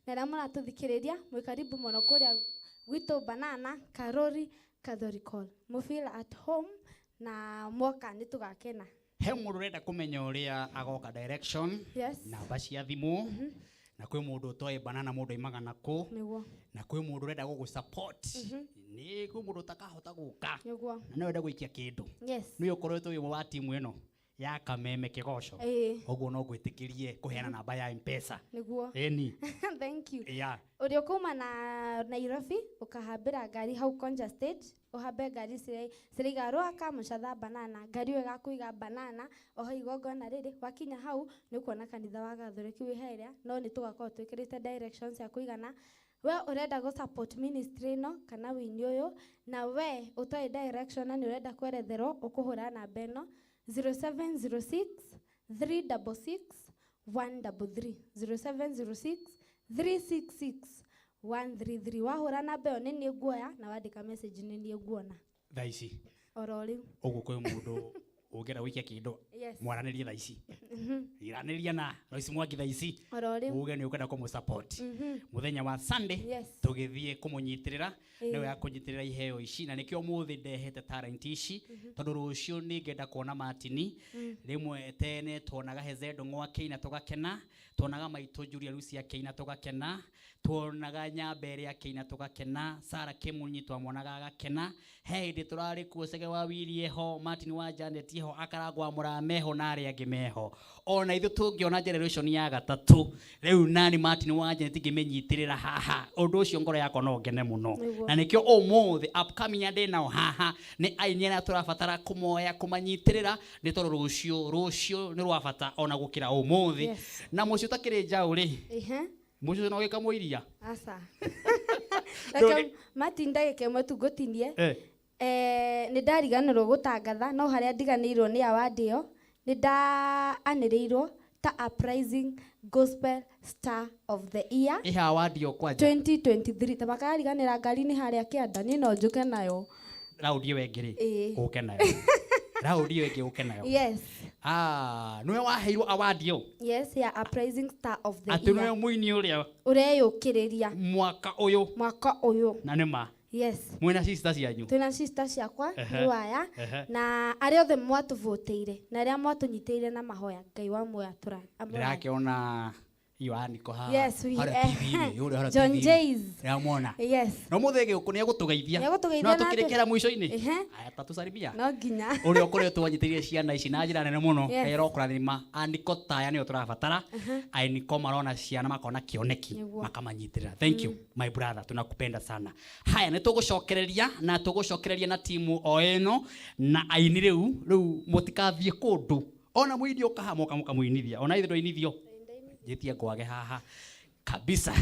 Na arĩa mũratũthikĩrĩria mwĩ karibu mũno kũrĩa gwitũ Banana Karori Catholic Hall. Mũ feel at home na mwoka nĩ tũgakena. He mũndũ ũrenda kũmenya ũrĩa agoka direction, namba cia thimũ, na kwĩ mũndũ ũtoĩ Banana mũndũ aimaga nakũ, na kwĩ mũndũ ũrenda gũgũ support, nĩ kwĩ mũndũ ũtakahota gũka na no ende gũikia kĩndũ. Nĩ ũkoretwo wĩ ũmwe wa timu ĩno ya Kameme Kĩgoco. Ũguo no ngwĩtĩkĩrie kũheana namba ya M-Pesa. Nĩguo. Ĩni. Thank you. Yeah. Ũrĩa ũkuma na Nairobi ũkahambĩra ngari hau Konja Stage, ũhambe ngari ciraiga Rwaka Mũcatha Banana, ngari ĩyo ĩgakũiga Banana oho igongona rĩrĩ. Wakinya hau nĩ ũkuona kanitha wa Gathoreki wĩ harĩa, no nĩ tũgakorwo twĩkĩrĩte directions cia kũigana. We ũrenda gũ support ministry ĩno kana wĩini ũyũ, na we ũtoĩ direction na nĩ ũrenda kweretherwo, ũkũhũra namba ĩno 0706 366 133, 0706 366 133. Wahũra namba ĩyo nĩ niĩ nguoya, na wandĩka message nĩ niĩ nguona. Thaa ici? Oro rĩu. Ũguo kwĩ mũndũ ũngĩenda gũikia kĩndũ, mwaranĩrie thaa ici, iranĩria na Loice Mwangi thaa ici. Oro rĩu. Uge nĩ ũkwenda kũmũ support mũthenya wa Sunday. Tũgĩthiĩ kũmũnyitĩrĩra. Nĩwe ya kũnyitĩrĩra iheo ici, na nĩkĩo ũmũthĩ ndehete talent ici, tondũ rũciũ nĩ ngenda kuona Martini. Rĩmwe tene tuonaga Hezendo Ng'wakĩina tũgakena, tuonaga Maitũ Julia Lucy akĩina tũgakena, tuonaga Nyambere akĩina tũgakena, Sarah Kĩmunyi twamuonaga agakena. He hĩndĩ tũrarĩ kuo Cege wa Willy eho, Martin wa Janet eho, Akarangwa wa Mũrame eho, na arĩa angĩ meho. Ona ithuĩ tũngĩona generation ya gatatũ rĩu, nani Martin wa Janet ngĩmĩnyitĩrĩra haha, ũndũ ũcio ngoro yakwa no ngene mũno. Na nĩkĩo ũmũthĩ upcoming arĩa ndĩ nao haha nĩ aini arĩa tũrabatara kũmoya, kũmanyitĩrĩra, nĩ tondũ rũciũ nĩ rwa bata ona gũkĩra ũmũthĩ. Na mũciĩ ũtakĩrĩ njaũ rĩ, mũciĩ ũcio no gĩkamwo iria. Aca. Reke Martin, ndagĩka ĩmwe tu ngũtinie. Nĩ ndariganĩrwo gũtangatha, no harĩa ndiganĩirwo nĩ award ĩyo, nĩ ndaanĩrĩirwo ta Uprising Gospel Star of the Year. Ĩha award ĩyo kwanja. 2023. Ta makariganĩra ngari-inĩ harĩa kĩanda, niĩ no njũke nayo. Raundi ĩyo ĩngĩ rĩ, ũke nayo. Raundi ĩyo ĩngĩ ũke nayo. Ah, nĩwe waheirwo award ĩyo? Yes, ya Uprising Star of the Atĩ nĩwe Year. Mũini ũrĩa ũreyũkĩrĩria mwaka ũyũ. Mwaka ũyũ. Na nĩ ma? Yes. Mwĩna sister cianyu? Twĩna sister ciakwa. Nĩ waya. Na arĩa othe mwatũvũtĩire na arĩa mwatũnyitĩire na mahoya, Ngai wa muoyo atũra Ndĩrakĩona iyo aniko haha. Yes, we Harĩa TV-inĩ, yũrĩa harĩa John TV-inĩ. Jays. Ndĩramuona. Yes. Na ũmũthĩ gĩũkũ nĩ egũtũgeithia. Nĩegũtũgeithia. No tũkĩrĩkĩra mũico-inĩ. Ehe. Aya, tatũcarimia. No nginya. Ũrĩa ũkoretwo anyitĩrĩire ciana ici na njĩra nene mũno. Yes. Ngai arokũrathima. Aniko taya nĩo tũrabatara. Aniko marona ciana makona kĩoneki, makamanyitĩrĩra. Thank you, my brother, tunakupenda sana. Haya, nĩ tũgũcokereria na tũgũcokereria na timu o ĩno na aini. Rĩu mũtikathiĩ kũndũ, ona mũini ũkaha moka mũkamũinithia, ona ithuĩ ndwainithio njĩtie ngwage haha kabisa.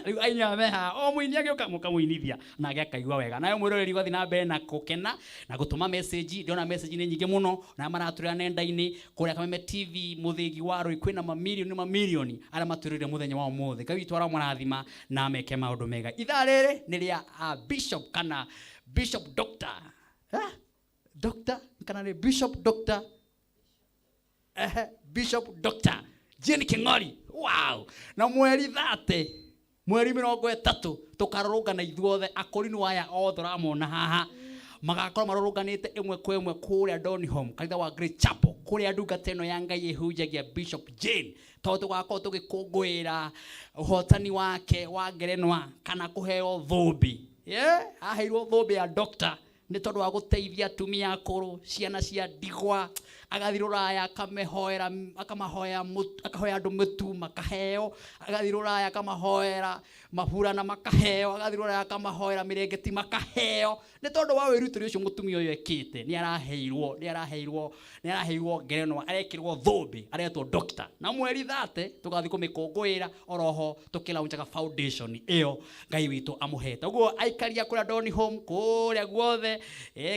Rĩu aini aya me haha, o mũini agĩũka mũkamũinithia nake akaigua wega. Nawe mwĩroreri ũgathiĩ na mbere na gũkena na gũtũma message. Ndĩrona message nĩ nyingĩ mũno na maratũrĩra nenda-inĩ kũrĩa Kameme TV, mũthĩgi wa rũĩ. Kwĩna mamirioni mamirioni arĩa matũrĩire mũthenya wa ũmũthĩ. Ngai witũ aromũrathima na ameke maũndũ mega. Ithaa rĩrĩ nĩ rĩa bishop kana bishop doctor, ah? Doctor kana nĩ bishop doctor? Ehe, Bishop Dr. Jane King'ori. Wow. Na mweri 30, mweri 30, tũkarũrũngana ithuothe akũrinũ aya othe ũramona haha magakorwo marũrũnganĩte ĩmwe kwa ĩmwe kũrĩa Donholm, kanitha wa Great Chapel, kũrĩa ndungata ĩno ya Ngai ĩhunjagia, Bishop Jane, tondũ tũgakorwo tũgĩkũngũĩra ũhotani wake wa ngerenwa kana kũheo thũmbĩ. Yeah, aheirwo thũmbĩ ya doctor nĩ tondũ wa gũteithia atumia akũrũ, ciana cia ndigwa, agathiĩ rũraya akamehoera, akamahoya akahoya andũ mũtu makaheo, agathiĩ rũraya akamahoera maburana makaheo, agathiĩ rũraya akamahoera mĩrengeti makaheo. Nĩ tondũ wa wĩrutĩri ũcio mũtumia ũyũ ekĩte, nĩ araheirwo ngerenwa, arekĩrwo thũmbĩ, aretwo doctor. Na mweri 30 tũgathiĩ kũmĩkũngũĩra oroho tũkĩlaunchaga foundation ĩyo Ngai witũ amũhete. Ũguo aikaria kũrĩa Donholm, kũrĩa guothe,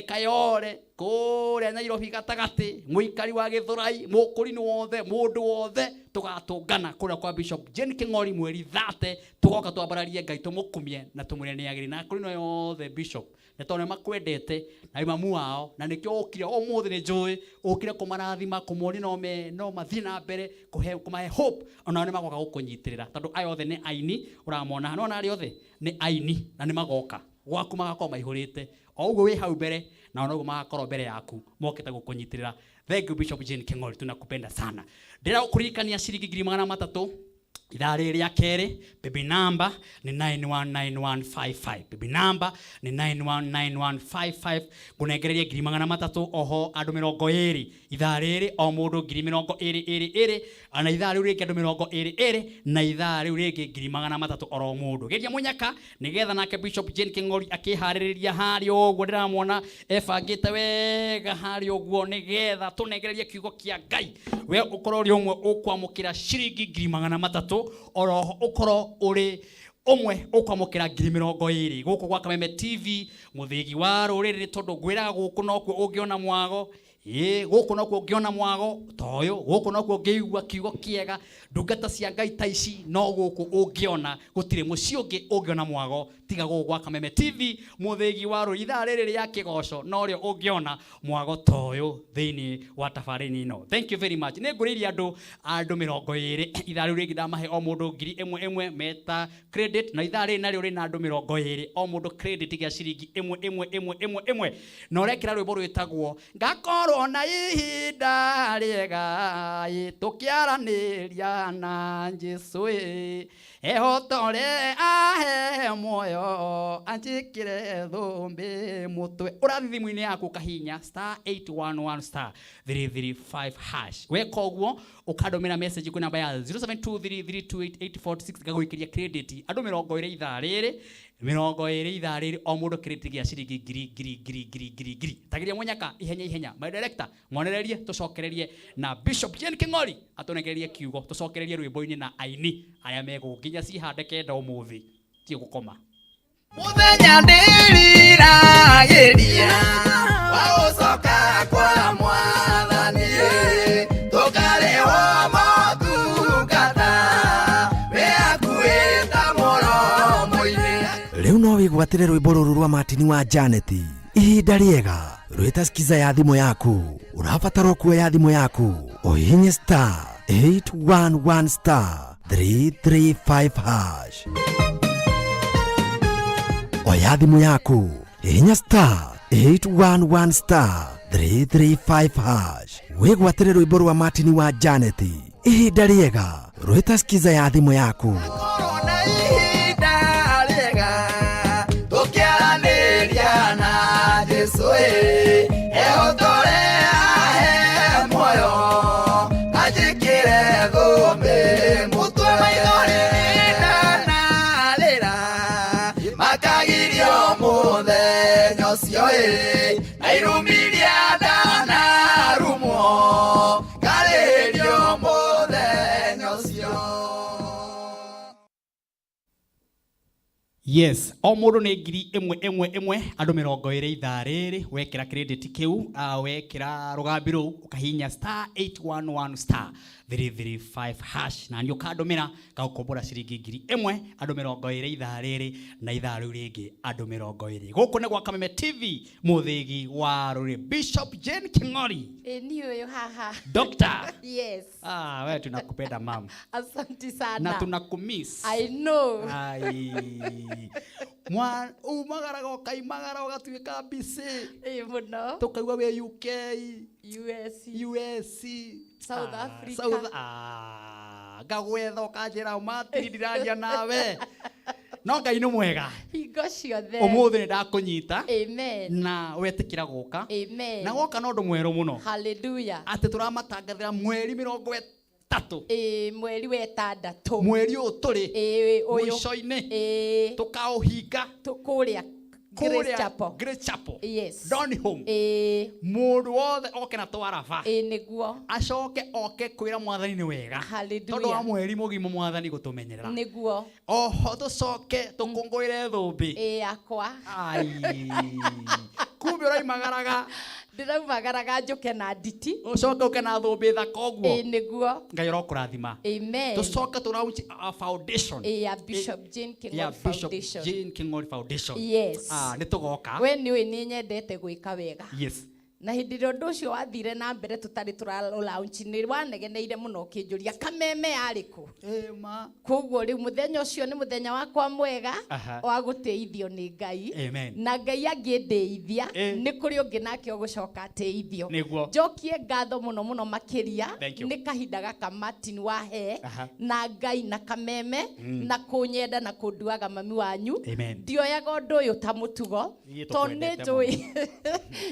Kayole, kũrĩa Nairobi gatagatĩ, mũikarĩte. Mũikari wa Gĩthũrai, mũkũrinũ wothe, mũndũ wothe, tũgatũngana kũrĩa kwa Bishop Jane Kĩng'ori mweri 30, tũgoka twambararie Ngai, tũmũkumie na tũmwĩre nĩ agĩrĩire. Na akũrinũ yothe Bishop, nĩ tondũ nĩ makwendete na wĩ mamu wao, na nĩkĩo ũkire ũmũthĩ, nĩ njũĩ ũkire kũmarathima, kũmonia no mathiĩ na mbere, kũmahe hope, onao nĩ magoka gũkũnyitĩrĩra, tondũ aya othe nĩ aini ũramona, nona arĩa othe nĩ aini na nĩ magoka gwaku, magakorwo maihũrĩte o ũguo wĩ hau mbere, na onoguo magakorwo mbere yaku mokĩte gũkũnyitĩrĩra. Thank you, Bishop Jane Kĩng'ori, tunakupenda sana. Ndĩrenda gũkũririkania ciringi 300,000 ithaa rĩrĩ rĩa kerĩ. Paybill number nĩ 919155, paybill number nĩ 919155. Ngũnengererie 300,000 oho andũ 20 ithaa rĩrĩ, o mũndũ 20,000 20, na ithaa rĩu rĩngĩ andũ 20, na ithaa rĩu rĩngĩ 300,000 oro mũndũ. Geria mũnyaka nĩgetha nake Bishop Jane Kĩng'ori akĩharĩrĩria harĩa ũguo, ndĩramwona ebangĩte wega harĩa ũguo, nĩgetha tũnengererie kiugo kĩa Ngai. We ũkorwo ũrĩ ũmwe ũkwamũkĩra ciringi 300,000, oroho ũkorwo ũrĩ ũmwe ũkwamũkĩra 20,000 gũkũ gwa Kameme TV, mũthĩgi wa rũrĩrĩ, tondũ ngwĩraga gũkũ nokuo ũngĩona mwago. Ĩĩ, gũkũ nokuo ũngĩona mwago ta ũyũ, gũkũ nokuo ũngĩigua kiugo kĩega, ndungata cia Ngai ta ici no gũkũ ũngĩona, gũtirĩ mũciĩ ũngĩ ũngĩona mwago tiga gũkũ gwa Kameme TV, mũthĩgi wa rũrĩrĩ. Ithaa rĩrĩ rĩa kĩgoco norĩo ũngĩona mwago ta ũyũ thĩinĩ wa tabarĩra ĩno. Thank you very much. Nĩ ngũrĩirie andũ 20 ithaa rĩu rĩngĩ, ndamahe o mũndũ 1000 meta credit, na ithaa rĩrĩ narĩo rĩna andũ 20, o mũndũ credit gĩa ciringi ĩmwe ĩmwe ĩmwe ĩmwe ĩmwe, na ũrekĩra rwĩmbo rwĩtagwo "Ngakorwo na ihinda rĩega ĩ, tũkĩaranĩria na Jesũ ĩ, ehotore ahe muoyo, anjĩkĩre thũmbĩ mũtwe." Ũrathiĩ thimũ-inĩ yaku ũkahihinya star 811 star 335 hash. Weka ũguo ũkandũmĩra message kwĩ namba ya 0723328846, ngagũikĩria credit andũ 20 ithaa rĩrĩ, 20 ithaa rĩrĩ, o mũndũ credit gĩa ciringi ngiri ngiri ngiri ngiri ngiri ngiri. Tagĩria mũnyaka ihenya ihenya. My director, mwonererie tũcokererie na Bishop Jane Kĩng'ori atũnengererie kiugo, tũcokererie rwĩmbo-inĩ na aini arĩa megũkũ nginya cihande kenda ũmũthĩ tie gũkoma. Mũthenya ndĩriragĩria wa gũcoka kwa Mwathani, tũkarĩhwo motungata wĩ hakuhĩ ta mũromo-inĩ. Rĩu no wĩgwatĩre rwĩmbo rũrũ rwa Martin wa Janet, "Ihinda Rĩega", rwĩta skiza ya thimũ yaku. Ũrabatara kuoya thimũ yaku ũhihinye star 811 star 335 hash. Oya thimũ yaku, hihinya star 811 star 335 hash, wĩgwatĩre rwĩmbo rwa Martin wa Janet, "Ihinda Rĩega", rwĩta skiza ya thimũ yaku. Korwo na ihinda rĩega tũkĩaranĩria na Jesũ ĩ, ehotore ahe muoyo, anjĩkĩre thũmbĩ mũtwe. Maithori ndanarĩra makagirio mũthenya ũcio ĩ, na irumiria ndanarumwo ngarĩrio mũthenya ũcio. Yes, o mũndũ nĩ 1000 10 10, andũ 20 ithaa rĩrĩ. Wekĩra credit kĩu, wekĩra rũgambi rũu, ũkahihinya star 811 star 335 hash, na nĩ ũkandũmĩra ngagũkombora ciringi 1000, andũ 20 ithaa rĩrĩ, na ithaa rĩu rĩngĩ andũ 20. Gũkũ nĩ gwa Kameme TV, mũthĩgi wa rũrĩ. Bishop Jane Kĩng'ori. Ĩ, niĩ ũyũ haha. Doctor. Yes. Ah, wewe tunakupenda, mam. Asante sana. Na tunakumiss. I know. Ai. Mwa umagaraga ũkaimagara ũgatuĩka busy. Ĩ mũno. Tũkaigua wĩ UK, US. US, South Ah, Africa. South, ah, ngagwetha ũkanjĩra matiri ndiraria nawe. No Ngai nĩ mwega. Hingo ciothe. Ũmũthĩ nĩ ndakũnyita Amen. na wetĩkĩra gũka. Amen. Na woka na ũndũ mwerũ mũno. Hallelujah. Atĩ tũramatangathĩra mweri 30. Ĩ, mweri wa ĩtandatũ. Mweri ũyũ tũrĩ. Ĩ, ũyũ. Mũico-inĩ. Ĩ. Tũkaũhinga. Kũrĩa Grace Kũrĩa Chapel. Grace Chapel. Yes. Donholm. Ĩ. Mũndũ wothe oke na twaraba. Ĩ, nĩguo. Acoke oke kwĩra Mwathani nĩ wega. Hallelujah. Tondũ wa mweri mũgima Mwathani gũtũmenyerera. Nĩguo. Oho tũcoke tũkũngũĩre thũmbĩ. Ĩ, yakwa. Ai. Kumbe ũroimagaraga. Ndĩraumagaraga njũke na nditi. Ũcoke ũke na thũmbĩ thaka ũguo. Ĩ nĩguo. Ngai ũrokũrathima. Amen. Tũcoke tũ launch a foundation. Ĩ ya Bishop Jane Ya King'ori Bishop Foundation. Jane King'ori Foundation. Yes. Ah, nĩ tũgoka. We nĩ ũĩ nĩ nyendete gwĩka wega. Yes. Na hĩndĩ ĩrĩa ũndũ ũcio wathire na mbere tũtarĩ tũra launch nĩ wanegeneire mũno ũkĩnjũria kameme yarĩ kũ. Ĩma. Koguo rĩu mũthenya ũcio nĩ mũthenya wakwa mwega wa gũtĩithio nĩ Ngai. Amen. Na Ngai angĩndĩithia nĩ kũrĩ ũngĩ nake ũgũcoka atĩithio. Nĩguo. Njokie ngatho mũno mũno makĩria. Thank you. Nĩ kahinda gaka Martin wahe Aha. na Ngai na kameme na kũnyenda na kũnduaga mami wanyu. Amen. Ndioyaga ũndũ ũyũ ta mũtugo Ithuĩ tondũ nĩ tũkwendete njũĩ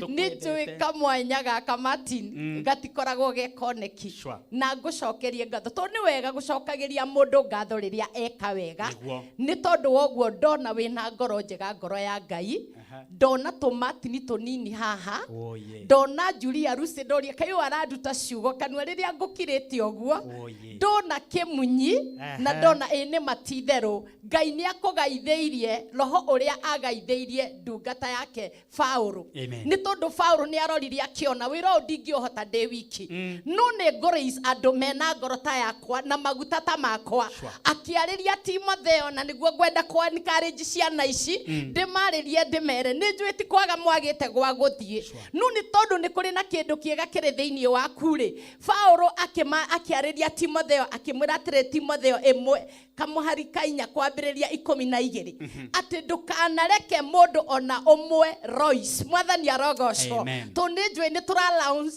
mũno. nĩ njũĩ Tũkwendete. kamwanya gaka Martin gatikoragwo ge koneki. Sure. Na ngũcokerie ngatho tondũ nĩ wega gũcokagĩria mũndũ ngatho rĩrĩa eka wega. Nĩguo. Nĩ tondũ wa ũguo ndona wĩna ngoro njega, ngoro ya Ngai. Ndona tũmatini tũnini haha. Oh, yeah. Ndona Julia Rusi ndoria kaĩ ũyũ aranduta ciugo kanua rĩrĩa ngũkirĩte ũguo. Oh, yeah. Ndona kĩmunyi na ndona ĩ nĩ matitherũ Ngai nĩ akũgaithĩirie roho ũrĩa agaithĩirie ndungata yake Paũlũ. Amen. Nĩ tondũ Paũlũ nĩ arorire akĩona wĩra ũyũ ndingĩũhota ndĩ wiki, no nĩ ngũraise andũ mena ngoro ta yakwa na maguta ta makwa. Sure. Akĩarĩria Timotheo, na nĩguo ngwenda kwa encourage ciana ici, ndĩmarĩrie ndĩmere nĩ njũĩ ti kwaga mwagĩte gwa gũthiĩ, no nĩ tondũ nĩ kũrĩ na kĩndũ kĩega kĩrĩ thĩinĩ waku rĩ. Paũlũ akĩarĩria Timotheo akĩmwĩra atĩrĩ, Timotheo 1 kamũhari ka 4 kwambĩrĩria 12, atĩ ndũkanareke mũndũ ona ũmwe Royce. Mwathani arogocwo. Amen. Tondũ nĩ njũĩ nĩ tũra launch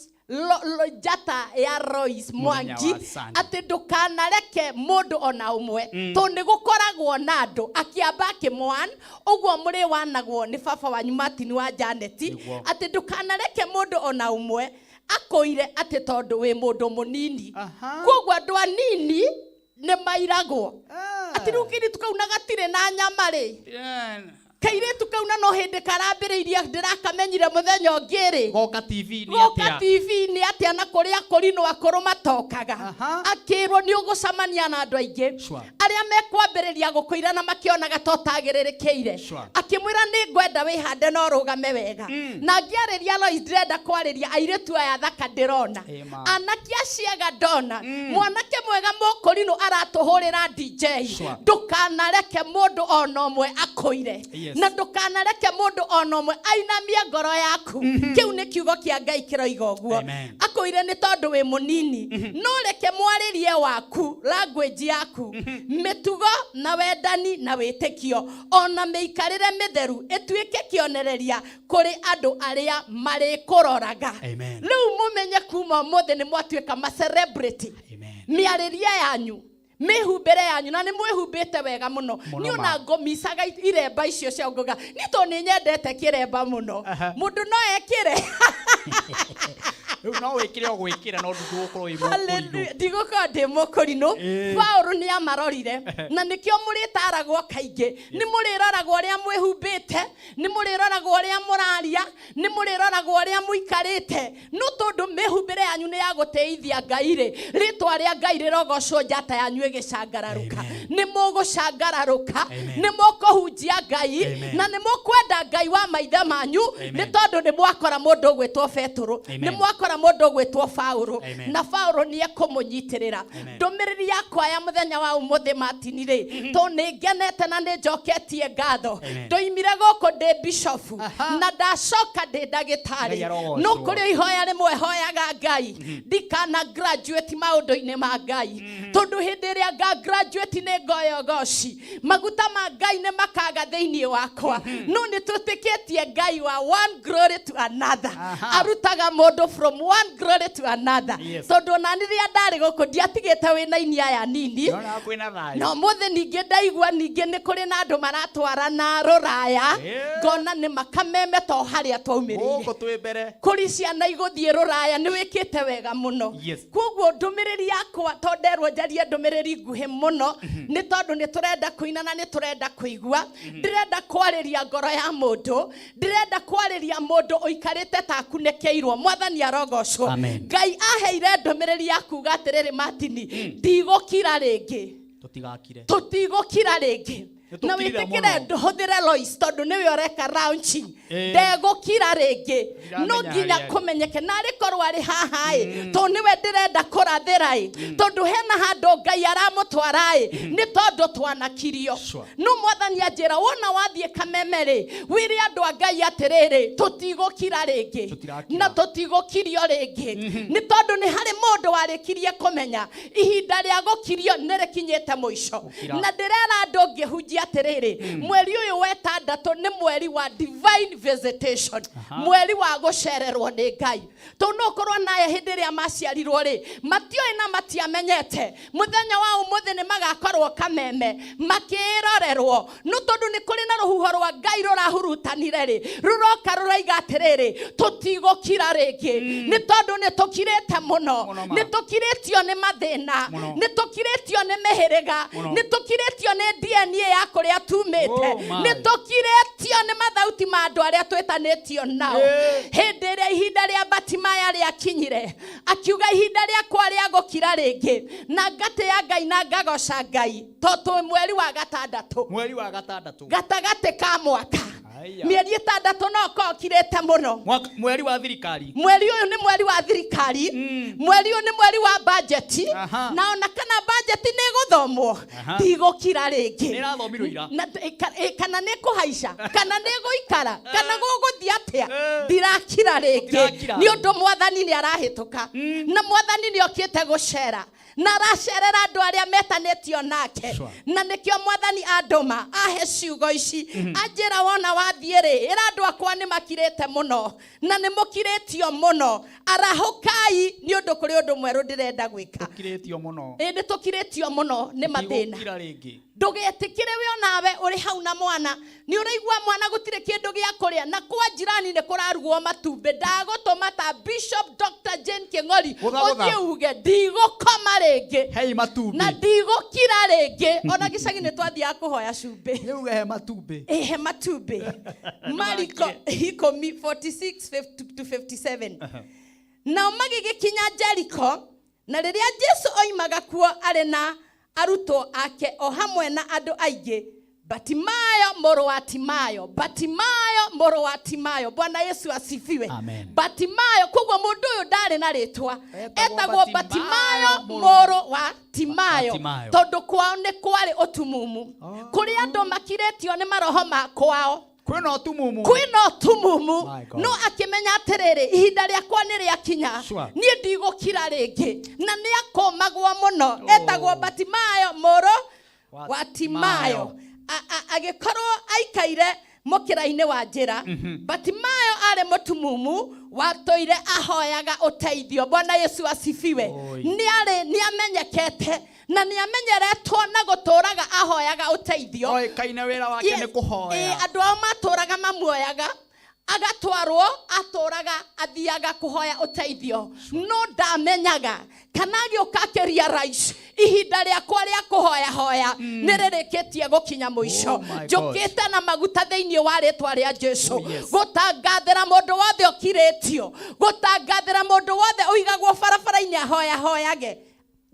njata ya Royce Mũthenya wa Mwangi, Sunday. atĩ ndũkanareke mũndũ ona ũmwe, tondũ nĩ gũkoragwo na andũ akĩamba akĩmwan ũguo mũrĩwanagwo nĩ baba wanyu Martin wa Janet. Nĩguo. Atĩ ndũkanareke mũndũ ona ũmwe akũire atĩ tondũ wĩ mũndũ mũnini. Aha. Koguo andũ anini nĩ mairagwo atĩ rĩu kairĩtu kau na gatirĩ na nyama rĩ, Yeah. kairĩtu kau na no hĩndĩ karambĩrĩirie ndĩrakamenyire mũthenya ũngĩ rĩ. Goka TV nĩ Goka atĩa? TV nĩ atĩa na kũrĩa kũrinũ akũrũ matokaga. Aha. Akĩrwo nĩ ũgũcemania na andũ aingĩ Sure. arĩa mekwambĩrĩria gũkũira na makĩonaga ta ũtagĩrĩrĩkĩire. Sure. Akĩmwĩra nĩ ngwenda wĩhande na ũrũgame wega. Na ngĩarĩria Lois ndĩrenda kwarĩria airĩtu aya thaka ndĩrona, Ĩma. anake aciega ndona, mwanake mwega mũkũrinũ aratũhũrĩra DJ. Sure. Ndũkanareke mũndũ ona ũmwe akũire. Yes. Na ndũkanareke mũndũ ona ũmwe ainamie ngoro yaku. Kĩu nĩ kiugo kĩa Ngai kĩroiga ũguo. Amen. Akũire nĩ tondũ wĩ mũnini, no reke mwarĩrie waku, language yaku, mĩtugo na wendani na wĩtĩkio ona mĩikarĩre mĩtheru ĩtuĩke kĩonereria kũrĩ andũ arĩa marĩkũroraga. Amen. Rĩu mũmenye kuma ũmũthĩ nĩ mwatuĩka ma celebrity. Amen. Mĩarĩrie yanyu, mĩhumbĩre yanyu, na nĩ mwĩhumbĩte wega mũno. Mũno Niĩ ma. ona ngũmicaga iremba icio cia ngũga nĩ tondũ nĩ nyendete kĩremba mũno. Aha. Mũndũ no ekĩre. Rĩu no wĩkĩre o gwĩkĩra no ndũgũkorwo wĩ mũkũrinũ. Hallelujah. Ndigũkorwo ndĩ mũkũrinũ. Ĩĩ. Paũlũ nĩ amarorire na nĩkĩo mũrĩtaragwo kaingĩ. Nĩ mũrĩroragwo ũrĩa mwĩhumbĩte, nĩ mũrĩroragwo ũrĩa mũraria, nĩ mũrĩroragwo ũrĩa mũikarĩte, no tondũ mĩhumbĩre yanyu nĩ ya gũtĩithia Ngai rĩ, rĩtwa rĩa Ngai rĩrogocwo njata yanyu ĩgĩcangararũka. Amen. Nĩ mũgũcangararũka, Amen. nĩ mũkũhunjia Ngai, Amen. na nĩ mũkwenda Ngai wa maithe manyu, Amen. nĩ tondũ nĩ mwakora mũndũ ũgwĩtwo Betũrũ, Amen. nĩ mwakora mũndũ ũgwĩtwo Paũlũ, Amen. na Paũlũ nĩ ekũmũnyitĩrĩra. Amen. Ndũmĩrĩri yakwa ya mũthenya wa ũmũthĩ Martin rĩ, tondũ nĩ ngenete na nĩ njoketie ngatho. Amen. Ndoimire gũkũ ndĩ bishofu Aha. na ndacoka ndĩ ndagĩtarĩ. Ngai arogocwo. No kũrĩ ihoya rĩmwe hoyaga Ngai ndikana graduate maũndũ-inĩ ma Ngai, tondũ hĩndĩ ĩrĩa nga graduate nĩ ngoya ũgoci, maguta ma Ngai nĩ makaga thĩinĩ wakwa. No nĩ tũtĩkĩtie Ngai wa one glory to another. Aha. Arutaga mũndũ from one glory to another. Yes. Tondũ ona rĩrĩa ndarĩ gũkũ ndiatigĩte wĩna ini aya nini. Ndĩrona kwĩna thayũ. No mũthĩ ningĩ ndaigua ningĩ nĩ kũrĩ na andũ maratwarana rũraya. Yeah. Ngona nĩ makameme to harĩa twaumĩrĩire. Gũkũ twĩ mbere. Kũrĩ ciana igũthiĩ rũraya, nĩ wĩkĩte wega mũno. Yes. Koguo ndũmĩrĩri yakwa to nderwo njarie ndũmĩrĩri nguhĩ mũno, nĩ tondũ nĩ tũrenda kũina na nĩ tũrenda kũigua. Ndĩrenda kwarĩria ngoro ya mũndũ, ndĩrenda kwarĩria mũndũ ũikarĩte ta akunĩkĩirwo. Mwathani arogocwo. Amen. Ngai aheire ndũmĩrĩri ya kuga atĩrĩrĩ Martin, ndigũkira rĩngĩ. Tũtigakire. Tũtigũkira rĩngĩ. Nĩ Na tũkirire wĩtĩkĩre mũno. ndũhũthĩre Lois tondũ nĩwe ũreka launching. Ĩĩ. Ndegũkira rĩngĩ. No Ndiramenya nginya harĩa arĩ. kũmenyeke narĩ korwo arĩ haha ĩ, tondũ nĩwe ndĩrenda kũrathĩra ĩ, tondũ hena handũ Ngai aramũtwara ĩ, nĩ tondũ twanakirio. Sure. No mwathani anjĩra wona wathiĩ Kameme rĩ, wĩre andũ a Ngai atĩrĩrĩ, tũtigũkira rĩngĩ. Tũtirakira. Na tũtigũkirio rĩngĩ. Nĩ tondũ nĩ harĩ mũndũ warĩkirie kũmenya ihinda rĩa gũkirio nĩ rĩkinyĩte mũico. Gũkira. Na ndĩrera andũ ngĩhunjia atĩrĩrĩ, mweri ũyũ wa ĩtandatũ nĩ mweri wa divine visitation, mweri wa gũcererwo nĩ Ngai. Tondũ no ũkorwo naye hĩndĩ ĩrĩa maciarirwo rĩ, matioĩ na matiamenyete mũthenya wa ũmũthĩ nĩ magakorwo Kameme makĩrorerwo. No tondũ nĩ kũrĩ na rũhuho rwa Ngai rũrahurutanire rĩ, rũroka rũraiga atĩrĩrĩ, tũtigũkira rĩngĩ. Nĩ tondũ nĩ tũkirĩte mũno, Mũno ma. nĩ tũkirĩtio nĩ mathĩna, Mũno. nĩ tũkirĩtio nĩ mĩhĩrĩga, Mũno. nĩ tũkirĩtio nĩ DNA ya kũrĩa tumĩte, Oh my. nĩ tũkirĩtio nĩ mathauti ma andũ arĩa twĩtanĩtio nao. Eh. Hĩndĩ ĩrĩa ihinda rĩa Batimaya rĩakinyire, akiuga ihinda rĩakwa rĩa gũkira rĩngĩ, na ngatĩĩa Ngai na ngagoca Ngai, tondũ mweri wa gatandatũ, Mweri wa gatandatũ, gatagatĩ ka mwaka, Aya. mĩeri ĩtandatũ no ũkorwo ũkirĩte mũno. Mweri wa thirikari. Mweri ũyũ nĩ mweri wa thirikari, mweri ũyũ nĩ mweri wa bajeti, Aha. na ona kana bajeti nĩ ĩgũthomwo, Aha. ndigũkira rĩngĩ. Nĩ ĩrathomirwo ira. Na kana nĩ kũhaica, kana nĩ gũikara, kana gũgũthiĩ atĩa, Eh. ndirakira rĩngĩ. Ũtirakira. Nĩ ũndũ mwathani nĩ arahĩtũka, na mwathani nĩ okĩte gũcera, na aracerera andũ arĩa metanĩtio nake. Sure. Na nĩkĩo mwathani andũma ahe ciugo ici, anjĩra wona wathiĩ rĩ, ĩra andũ akwa nĩ makirĩte mũno, na nĩ mũkirĩtio mũno, arahũkai nĩ ũndũ kũrĩ ũndũ mwerũ ndĩrenda gwĩka. Tũkirĩtio mũno. Ĩ, nĩ tũkirĩtio mũno nĩ mathĩna. Tũtigũkira rĩngĩ. Ndũgetĩkĩre we onawe ũrĩ hau na mwana, nĩ ũraigua mwana gũtirĩ kĩndũ gĩa kũrĩa, na kwa jirani nĩ kũrarugwo matumbĩ. Ndagũtũma ta Bishop Dr. Jane Kĩng'ori Gũtha, gũtha. ũthiĩ uge ndigũkoma rĩngĩ Hei matumbĩ. na ndigũkira rĩngĩ. Ona gĩcagi nĩ twathiaga kũhoya cumbĩ. Nĩ uge he matumbĩ. Ĩhe matumbĩ. Mariko 10 46 to 57. Nao magĩgĩkinya Jeriko, na rĩrĩa Jesu oimaga kuo arĩ na arutwo ake o hamwe na andũ aingĩ, Batimayo mũrũ wa Timayo, Batimayo mũrũ wa Timayo. Bwana Yesu asifiwe. Amen. Batimayo, koguo mũndũ ũyũ ndarĩ na rĩtwa, Etagwo etagwo Batimayo Batimayo mũrũ mũrũ wa Timayo, Timayo. tondũ kwao nĩ kwarĩ ũtumumu. Kũrĩ andũ makirĩtio nĩ maroho ma kwao, Kwĩna ũtumumu. kwĩna ũtumumu. My God. No akĩmenya atĩrĩrĩ, ihinda rĩakwa nĩ rĩakinya, Sure. niĩ ndigũkira rĩngĩ. Na nĩ akũmagwo mũno. Etagwo Batimayo mũrũ Wa wa Timayo. Agĩkorwo aikaire mũkĩra-inĩ wa njĩra. Batimayo arĩ mũtumumu watũire ahoyaga ũteithio. Bwana Yesu asifiwe. Oi. Nĩ arĩ, nĩ amenyekete na nĩ amenyeretwo na gũtũraga ahoyaga ũteithio. Oĩkaine wĩra wake nĩ kũhoya. Andũ ao matũraga mamuoyaga, agatwarwo, atũraga athiaga kũhoya ũteithio. No ndamenyaga kana agĩũka akĩrealize ihinda rĩakwa rĩa kũhoya hoya nĩ rĩrĩkĩtie gũkinya mũico. Oh my God. Njũkĩte na maguta thĩinĩ wa rĩtwa rĩa Jesu. Oh, yes. Gũtangathĩra mũndũ wothe ũkirĩtio, gũtangathĩra mũndũ wothe ũigagwo barabara-inĩ ahoya hoyage.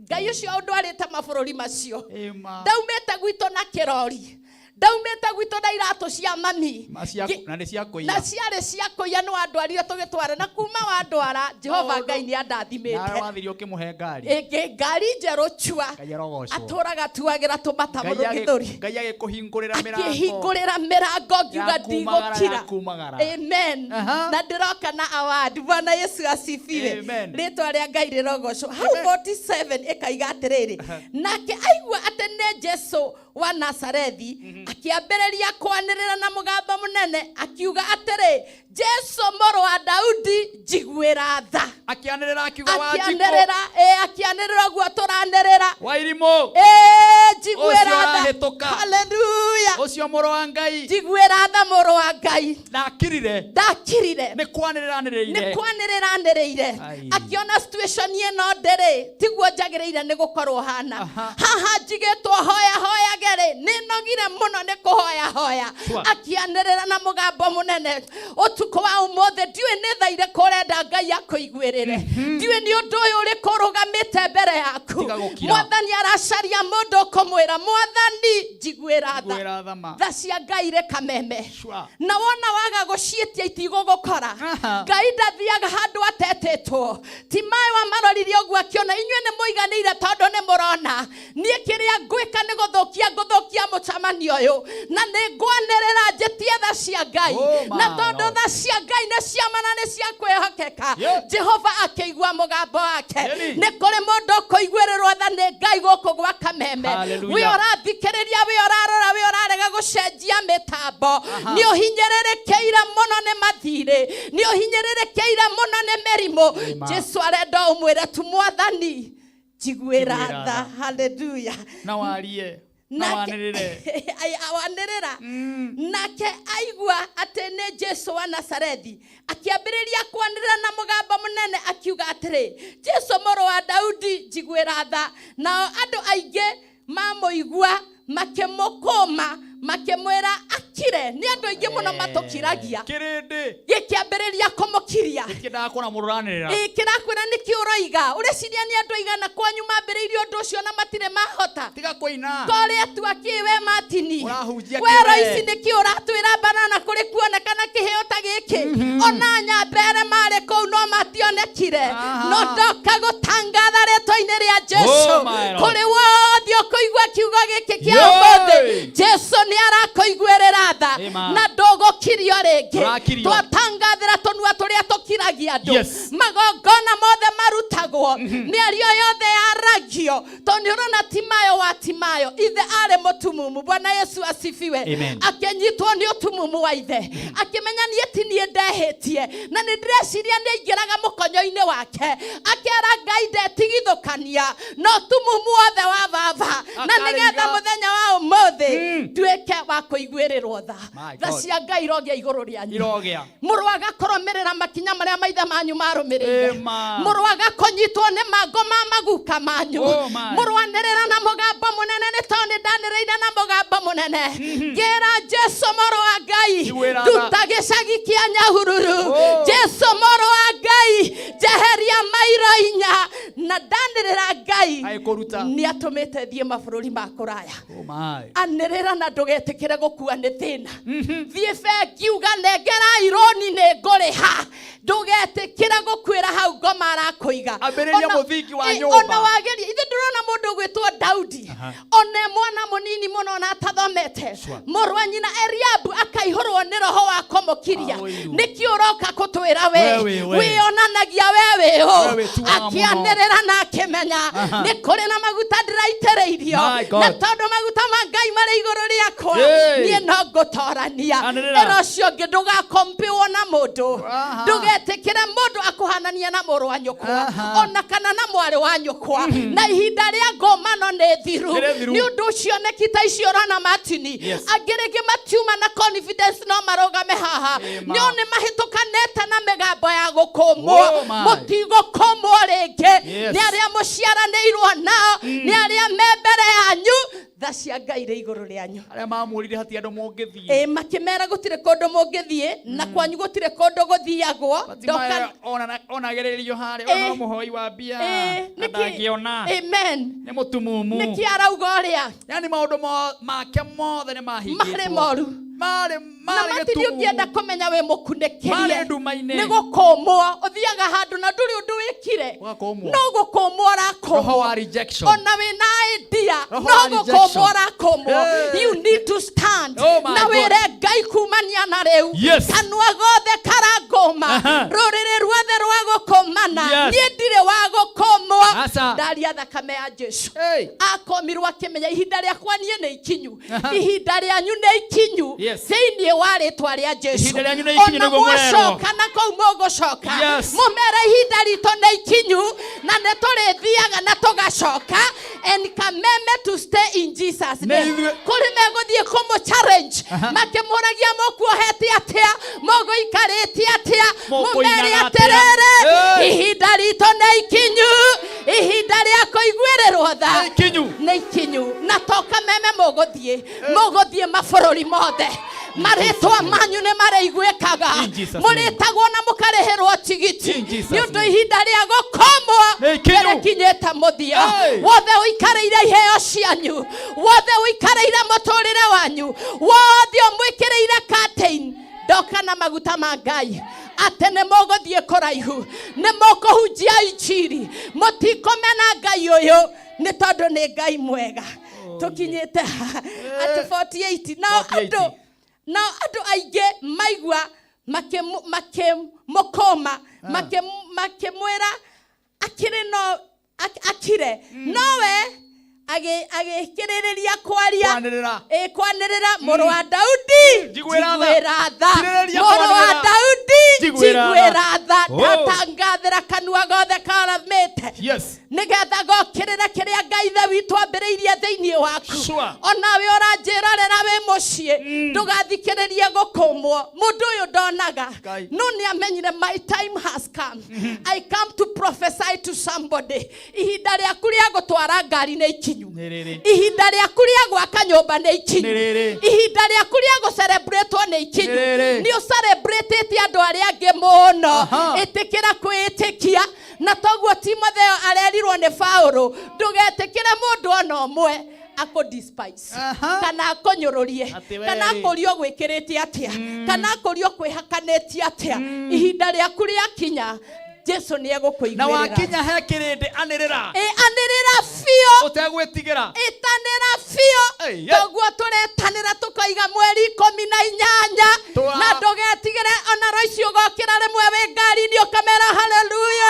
Ngai ũcio ũndwarĩte mabũrũri macio. Ĩma. Ndaumĩte gwitũ na kĩrori, ndaumĩte gwitũ na iratũ cia mami. Ma na nĩ cia kũiya. Na ciarĩ cia kũiya, nĩ wandwarire tũgĩtwara, na kuma wandwara Jehova Maũndũ. Ngai nĩ andathimĩte. Nawe wathire ũkĩmũhe ngari. Ĩngĩ ngari njerũ chua. Ngai arogocwo. Atũraga tuagĩra tũmata Ngai mũno gĩthũri. Ngai agĩkũhingũrĩra mĩrango. Akĩhingũrĩra mĩrango ngiuga Ya kumagara, ndigũkira. ya kumagara. Amen. Aha. Na ndĩroka na award. Bwana Yesu asifiwe. Amen. Rĩtwa rĩa Ngai rĩrogocwo. Hau 47 ĩkaiga atĩrĩrĩ, nake aigua atĩ nĩ Jesu wa Nazarethi, akĩambĩrĩria kwanĩrĩra na mũgambo mũnene akiuga atĩrĩ, Jesu mũrũ wa Daudi, njiguĩra tha. Akĩanĩrĩra akiuga wa Njikũ. Akĩanĩrĩra, akĩanĩrĩra ũguo tũranĩrĩra. Wairimũ. Njiguĩra Ũcio tha. ũrahĩtũka. Hallelujah. Ũcio mũrũ wa Ngai. Njiguĩra tha mũrũ wa Ngai. Ndakirire. Ndakirire. Nĩ kwanĩrĩra anĩrĩire. Nĩ kwanĩrĩra anĩrĩire. Ai. Akĩona situation ĩno ndĩrĩ, tiguo njagĩrĩire nĩ gũkorwo hana. Aha. Haha njigĩtwo hoya hoyage rĩ, nĩ Nĩanogire mũno nĩ kũhoyahoya. Akĩanĩrĩra na mũgambo mũnene ũtukũ wa ũmũthĩ, ndiũĩ nĩ tha irĩkũ ũrenda Ngai akũiguĩrĩre, ndiũĩ nĩ ũndũ ũyũ ũrĩkũ ũrũgamĩte mbere yaku. Tiga gũkira. Mwathani aracaria mũndũ ũkũmwĩra, Mwathani, njiguĩra tha. Njiguĩra tha ma. Tha cia Ngai rĩ kameme. Na wona waga gũciĩtia itigũgũkora. Ngai ndathiaga handũ atetĩtwo. Timayo amaroririe ũguo akĩona inyuĩ nĩ mũiganĩire tondũ nĩ mũrona niĩ kĩrĩa ngwĩka nĩ gũthũkia ngũthũkia mũcemanio ũyũ, na nĩ ngwanĩrĩra njĩtie tha cia Ngai. Oh my Na tondũ Lord. tha cia Ngai nĩ cia ma na nĩ cia kwĩhokeka, Jehova akĩigua mũgambo wake. Nĩ kũrĩ mũndũ ũkũiguĩrĩrwo tha nĩ Ngai gũkũ gwa Kameme. Hallelujah. Wĩ ũrathikĩrĩria, wĩ ũrarora, wĩ ũrarega gũcenjia mĩtambo, nĩ ũhinyĩrĩrĩkĩire mũno nĩ mathirĩ, nĩ ũhinyĩrĩrĩkĩire mũno nĩ mĩrimũ. Amen. Jesu arenda ũmwĩre tu, Mwathani, njiguĩra Njiguĩra tha. tha. Haleluya. Na warie na wanĩrĩre. Awanĩrĩra. Nake aigua atĩ nĩ Jesu wa Nazarethi, akĩambĩrĩria kwanĩrĩra na mũgambo mũnene akiuga atĩrĩ, Jesu mũrũ wa Daudi, njiguĩra tha. Nao andũ aingĩ mamũigua makĩmũkũma makĩmwĩra akire. Nĩ andũ aingĩ mũno matũkiragia. Kĩrĩndĩ gĩkĩambĩrĩria kũmũkiria. Gĩtiendaga kuona mũndũ ũranĩrĩra. Ĩ, kĩrakwĩra nĩkĩ ũroiga? Ũreciria nĩ andũ aigana kwanyu mambĩrĩirie ũndũ ũcio na matirĩ mahota? Tiga kũina. Torĩa tu akĩ we Martini. Ũrahunjia we kĩ we? Roici nĩkĩ ũratwĩra banana kũrĩ kuonekana kĩheo ta gĩkĩ? Ona nyambere marĩ kũu no mationekire. No ndoka gũtangatha rĩtwa-inĩ rĩa Jesu. Oh my Lord. Kũrĩ wothe ũkũigua kiugo gĩkĩ kĩa Yay! ũmũthĩ, Jesu nĩ arakũiguĩrĩra tha. Amen. Na ndũgũkirio rĩngĩ. Ndũrakirio. Twatangathĩra tũnua tũrĩa tũkiragia andũ. Magongona mothe marutagwo, mĩario yothe yaragio, tondũ nĩ ũrona Timayo wa Timayo ithe arĩ mũtumumu. Bwana Yesu asifiwe. Amen. Akĩnyitwo nĩ ũtumumu wa ithe, akĩmenya niĩ ti niĩ ndehĩtie, na nĩ ndĩreciria nĩ aingĩraga mũkonyo-inĩ wake akera Ngai ndetigithũkania na ũtumumu wothe wa baba, na nĩgetha Akarĩiga. mũthenya wa ũmũthĩ nduĩke wa kũiguĩrĩrwo tha. My Tha God. cia Ngai irogĩa igũrũ rĩanyu. Irogĩa. Mũrwaga kũrũmĩrĩra makinya marĩa maithe manyu marũmĩrĩire. Amen. Mũrwaga kũnyitwo nĩ mango ma maguka manyu. Oh my. Mũrwanĩrĩra na mũgambo mũnene, nĩ tondũ nĩ ndanĩrĩire na mũgambo mũnene ngĩra Jesu mũrũ wa Ngai, Njiguĩra tha. nduta gĩcagi kĩa Nyahururu. Oh. Jesu mũrũ wa Ngai, njeheria mairo inya. Na ndanĩrĩra Ngai Agĩkũruta. nĩ atũmĩte thiĩ mabũrũri ma kũraya. Oh my. Anĩrĩra na ndũgetĩkĩre gũkua nĩ thĩna. Thiĩ bengi uga nengera ironi nĩ ngũrĩha. Ndũgetĩkĩre gũkuĩra hau ngoma arakũiga. Ambĩrĩria mũthingi wa nyũmba. Ona wageria ithe ndĩrona mũndũ ũgwĩtwo Daudi, ona e mwana mũnini mũno ona atathomete, mũrũ wa nyina Eliabu akaihũrwo nĩ roho wa kũmũkiria. Aũiru. Nĩkĩ ũroka kũtwĩra we? We wĩ we. Wĩonanagia we wĩ ũ? We wĩtuaga mũno. Akĩanĩrĩra na akĩmenya nĩ kũrĩ na maguta ndĩraitĩrĩirio. My God. Na tondũ maguta ma Ngai marĩ igũrũ rĩakwa, Yay. niĩ no ngũtorania. Anĩrĩra. Ĩra ũcio ũngĩ ndũgakompiwo na mũndũ. Ndũgetĩkĩre mũndũ akũhanania na mũrũ wa nyũkwa ona kana na mwarĩ wa nyũkwa. Na ihinda rĩa ngomano nĩ thiru. Nĩ rĩthiru. Nĩ ũndũ ũcio nekita icio ũrona Martini, angĩ rĩngĩ matiuma na confidence no marũgame haha. Ĩma. Nĩ nĩ mahĩtũkanĩte na mĩgambo ya gũkũmwo. Oh my. Mũtigũkũmwo rĩngĩ. Yes. Nĩ arĩa mũciaranĩirwo nao, nĩ arĩa me mbere yanyu. Tha cia Ngai rĩ igũrũ rĩanyu. Arĩa mamwĩrire hati andũ mũngĩthiĩ. Ĩ, makĩmera gũtirĩ kũndũ mũngĩthiĩ, na kwanyu gũtirĩ kũndũ gũthiagwo. Hatimaye onagĩrĩrio harĩa Ĩ. ona mũhoi wa mbia. Ĩ, Na ndangĩona. Amen. Nĩ mũtumumu. Nĩkĩ arauga ũrĩa? Yani maũndũ make mothe nĩ mahingĩtwo. Marĩ moru. Marĩ Na marĩ matiri ũngĩenda gĩtumumu. kũmenya wĩ mũkunĩkĩrie. Marĩ nduma-inĩ. Nĩ gũkũmwo ũthiaga handũ na ndũrĩ ũndũ wĩkire. Ũgakũmwo. No gũkũmwo ũrakũmwo. Roho wa rejection. Ona wĩna idea, Roho no wa gũkũmwo rejection. ũrakũmwo. Hey. You need to stand. Oh my Na God. wĩre Ngai kumania na rĩu. Yes. Kanua gothe karangũma. Rũrĩrĩ ruothe rwa gũkũmana. Yes. Niĩ ndirĩ wa gũkũmwo. Aca. Ndaria thakame ya Jesu. Hey. Akomirwo akĩmenya ihinda rĩakwa niĩ nĩ ikinyu. Ihinda rĩanyu nĩ ikinyu. Yes. Thĩinĩ wa rĩtwa rĩa Jesu. Ihinda rĩanyu nĩ ikinyu Ona nĩguo mũrerwo. mwacoka na kũu mũgũcoka. Yes. Mũmere ihinda ritũ nĩ ikinyu na nĩ tũrĩthiaga na tũgacoka. And kameme to stay in Jesus Nĩ name. ithuĩ- Kũrĩ megũthiĩ kũmũ challenge makĩmũragia mũkuohete atĩa, mũgũikarĩte atĩa, mũmere Mũkũinaga atĩa? atĩrĩrĩ, Hey. ihinda ritũ nĩ ikinyu, ihinda rĩa kũiguĩrĩrwo tha Nĩ ikinyu. nĩ ikinyu. Na to Kameme mũgũthiĩ, mũgũthiĩ mabũrũri mothe, marĩtwa manyu nĩ marĩiguĩkaga. In Jesus' name. Mũrĩtagwo na mũkarĩhĩrwo tigiti In Jesus' nĩ ũndũ name. ihinda rĩa gũkomwo Nĩ ikinyu. nĩrĩkinyĩte mũthia. Hey. Wothe ũikarĩire iheo cianyu, wothe ũikarĩire mũtũrĩre wanyu, wothe ũmwĩkĩrĩire curtain, ndoka na maguta ma Ngai atĩ nĩ mũgũthiĩ kũraihu, nĩ mũkũhunjia injiri, mũtikũmena Ngai ũyũ nĩ tondũ nĩ Ngai mwega. Tũkinyĩte ha? Atĩ 48. Nao 48. andũ, nao andũ aingĩ maigua makĩmũkũma, makĩmwĩra akĩrĩ no akire, nowe agĩkĩrĩrĩria kwaria. Kwanĩrĩra. Ĩ, kwanĩrĩra, "Mũrũ wa Daudi, Njiguĩra tha. njiguĩra tha. Kirĩrĩria Mũrũ wa kwanĩrĩra. Daudi, Njiguĩra tha." njiguĩra tha." Oh. Ndatangathĩra kanua gothe karamĩte nĩgetha gokĩrĩre kĩrĩa Ngai ithe witũ ambĩrĩirie thĩinĩ waku. Onawe ũranjĩrorera wĩ mũciĩ, ndũgathikĩrĩrie gũkũmwo. Mũndũ ũyũ ndonaga, Ngai. no nĩ amenyire, "My time has come. I come to prophesy to somebody." Ihinda rĩaku rĩa gũtwara ngari nĩ ikinyu. Nĩ rĩrĩ. Ihinda rĩaku rĩa gwaka nyũmba nĩ ikinyu. Nĩ rĩrĩ. Ihinda rĩaku rĩa gũcerebretwo nĩ ikinyu. Nĩ rĩrĩ. Nĩ ũcerebretĩte andũ arĩa angĩ mũno. Ĩtĩkĩra kwĩĩtĩkia, na toguo Timotheo arerirwo nĩ Paũlũ, ndũgetĩkĩre mũndũ ona ũmwe akũ despise kana akũnyũrũrie Atĩ we kana rĩ. akũrie ũgwĩkĩrĩte atĩa, kana akũrie ũkwĩhakanĩtie atĩa. Ihinda rĩaku rĩakinya, Jesu nĩ Na egũkũiguĩrĩra. Wakinya he kĩrĩndĩ, anĩrĩra. Ĩ, anĩrĩra biũ. Ũtegwĩtigĩra. Ĩtanĩra biũ. Ei, ei. Toguo tũretanĩra tũkoiga mweri 18. Na ndũgetigĩre ona raici ũgokĩra rĩmwe wĩ ngari-inĩ ũkamera haleluya,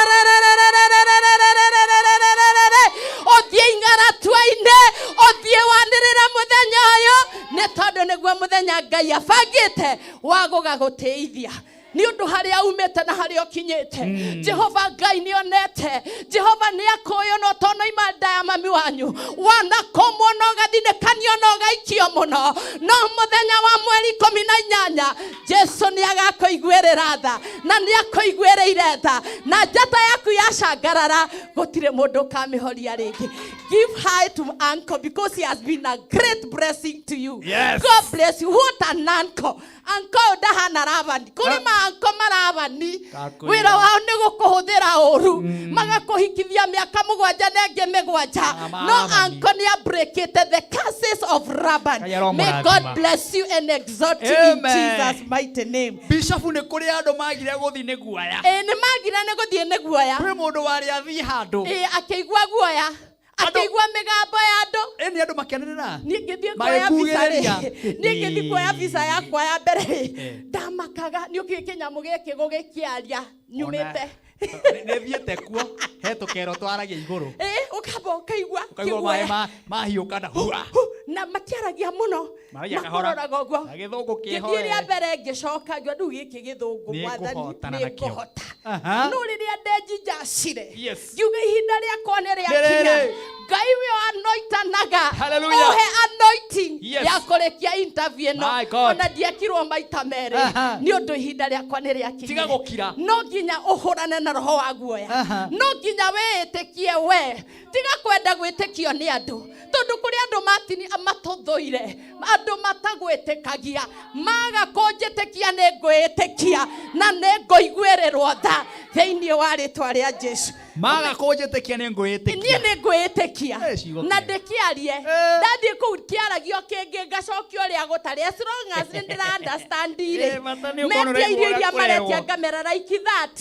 ũthiĩ ing'aratua-inĩ, ũthiĩ wanĩrĩre mũthenya ũyũ, nĩ tondũ nĩguo mũthenya Ngai abangĩte wa gũgagũtĩithia nĩ ũndũ harĩa umĩte na harĩa ũkinyĩte. Jehova Ngai nĩ onete, Jehova nĩ akũĩ ona ũtonoima nda ya mami wanyu. Wanakomwo na ũgathinĩkanio na ũgaikio mũno, no mũthenya wa mweri 18 Jesu nĩ agakũiguĩrĩra tha, na nĩ akũiguĩrĩire tha, na njata yaku yacangarara gũtirĩ mũndũ ũkamĩhoria rĩngĩ. Give hi to uncle because he has been a great blessing to you. God bless you. What an uncle! Uncle ndahana Rabani. Kũrĩ ma uncle marabani. Kakwĩra. Wĩra wao nĩ gũkũhũthĩra ũru, magakũhikithia mĩaka 7 na ĩngĩ 7. Ah, No marabani. uncle nĩ abreakĩte the curses of Laban. Ngai aromũrathima. May God bless you and exalt you in Amen. Jesus' mighty name. Bishofu, nĩ kũrĩ andũ magire gũthiĩ nĩ guoya. Ĩ, nĩ magire nĩ gũthiĩ nĩ guoya. Kwĩ mũndũ warĩ athiĩ handũ. Ĩ, akĩigua guoya, akĩigua mĩgambo ya andũ. Ĩ, nĩ andũ makĩanĩrĩra. Niĩ ngĩthiĩ kuoya visa rĩ, Magĩkugĩrĩria. niĩ ngĩthiĩ kuoya visa yakwa ya mbere rĩ, ndamakaga nĩ ũkĩĩ kĩnyamũ gĩkĩ gũgĩkĩaria nyumĩte. Nĩ thiĩte kuo, he tũkero twaragia igũrũ. Ĩ, ũkamba ũkaigua ũkaigua kĩguoya. maĩ mahiũka na hua. Hu, na matiaragia mũno. Maragia kahora. Makũroraga ũguo. Na gĩthũngũ kĩho, Ngĩthiĩ rĩa eh. mbere, ngĩcoka ngĩona rĩu gĩkĩ gĩthũngũ, Nĩ mwathani, ngũhotana nĩ nakĩo. ngũhota. Aha. No rĩrĩa ndenjinjacire, ngiuga ihinda rĩakwa nĩ Nĩ rĩakinya. rĩrĩ. Ngai we anoitanaga. Hallelujah. Ũhe anointing ya kũrĩkia interview ĩno. My God. Ona ndiekirwo maita merĩ nĩ ũndũ ihinda rĩakwa nĩ rĩakinyire. Tiga gũkira. No nginya ũhũrane na roho wa guoya. No nginya wĩĩtĩkie we, tiga kwenda gwĩtĩkio nĩ andũ, tondũ kũrĩ andũ matini matũthũire, andũ matagwĩtĩkagia. Maga kũnjĩtĩkia, nĩ ngwĩĩtĩkia na nĩ ngũiguĩrĩrwo tha thĩinĩ wa rĩtwa rĩa Jesu. Maga kũnjĩtĩkia, nĩ ngwĩĩtĩkia. Niĩ nĩ ngwĩĩtĩkia. Eh, ciugo Na kĩega. ndĩkĩarie. Ndathiĩ kũu kĩaragio kĩngĩ, ngacokio ũrĩa gũtarĩ, as long as nĩ ndĩra understand rĩ. Eh, bata nĩ ũkorwo Metia irio ũraigua iria ũrĩa maretia, kũrerwo. ngamera like that.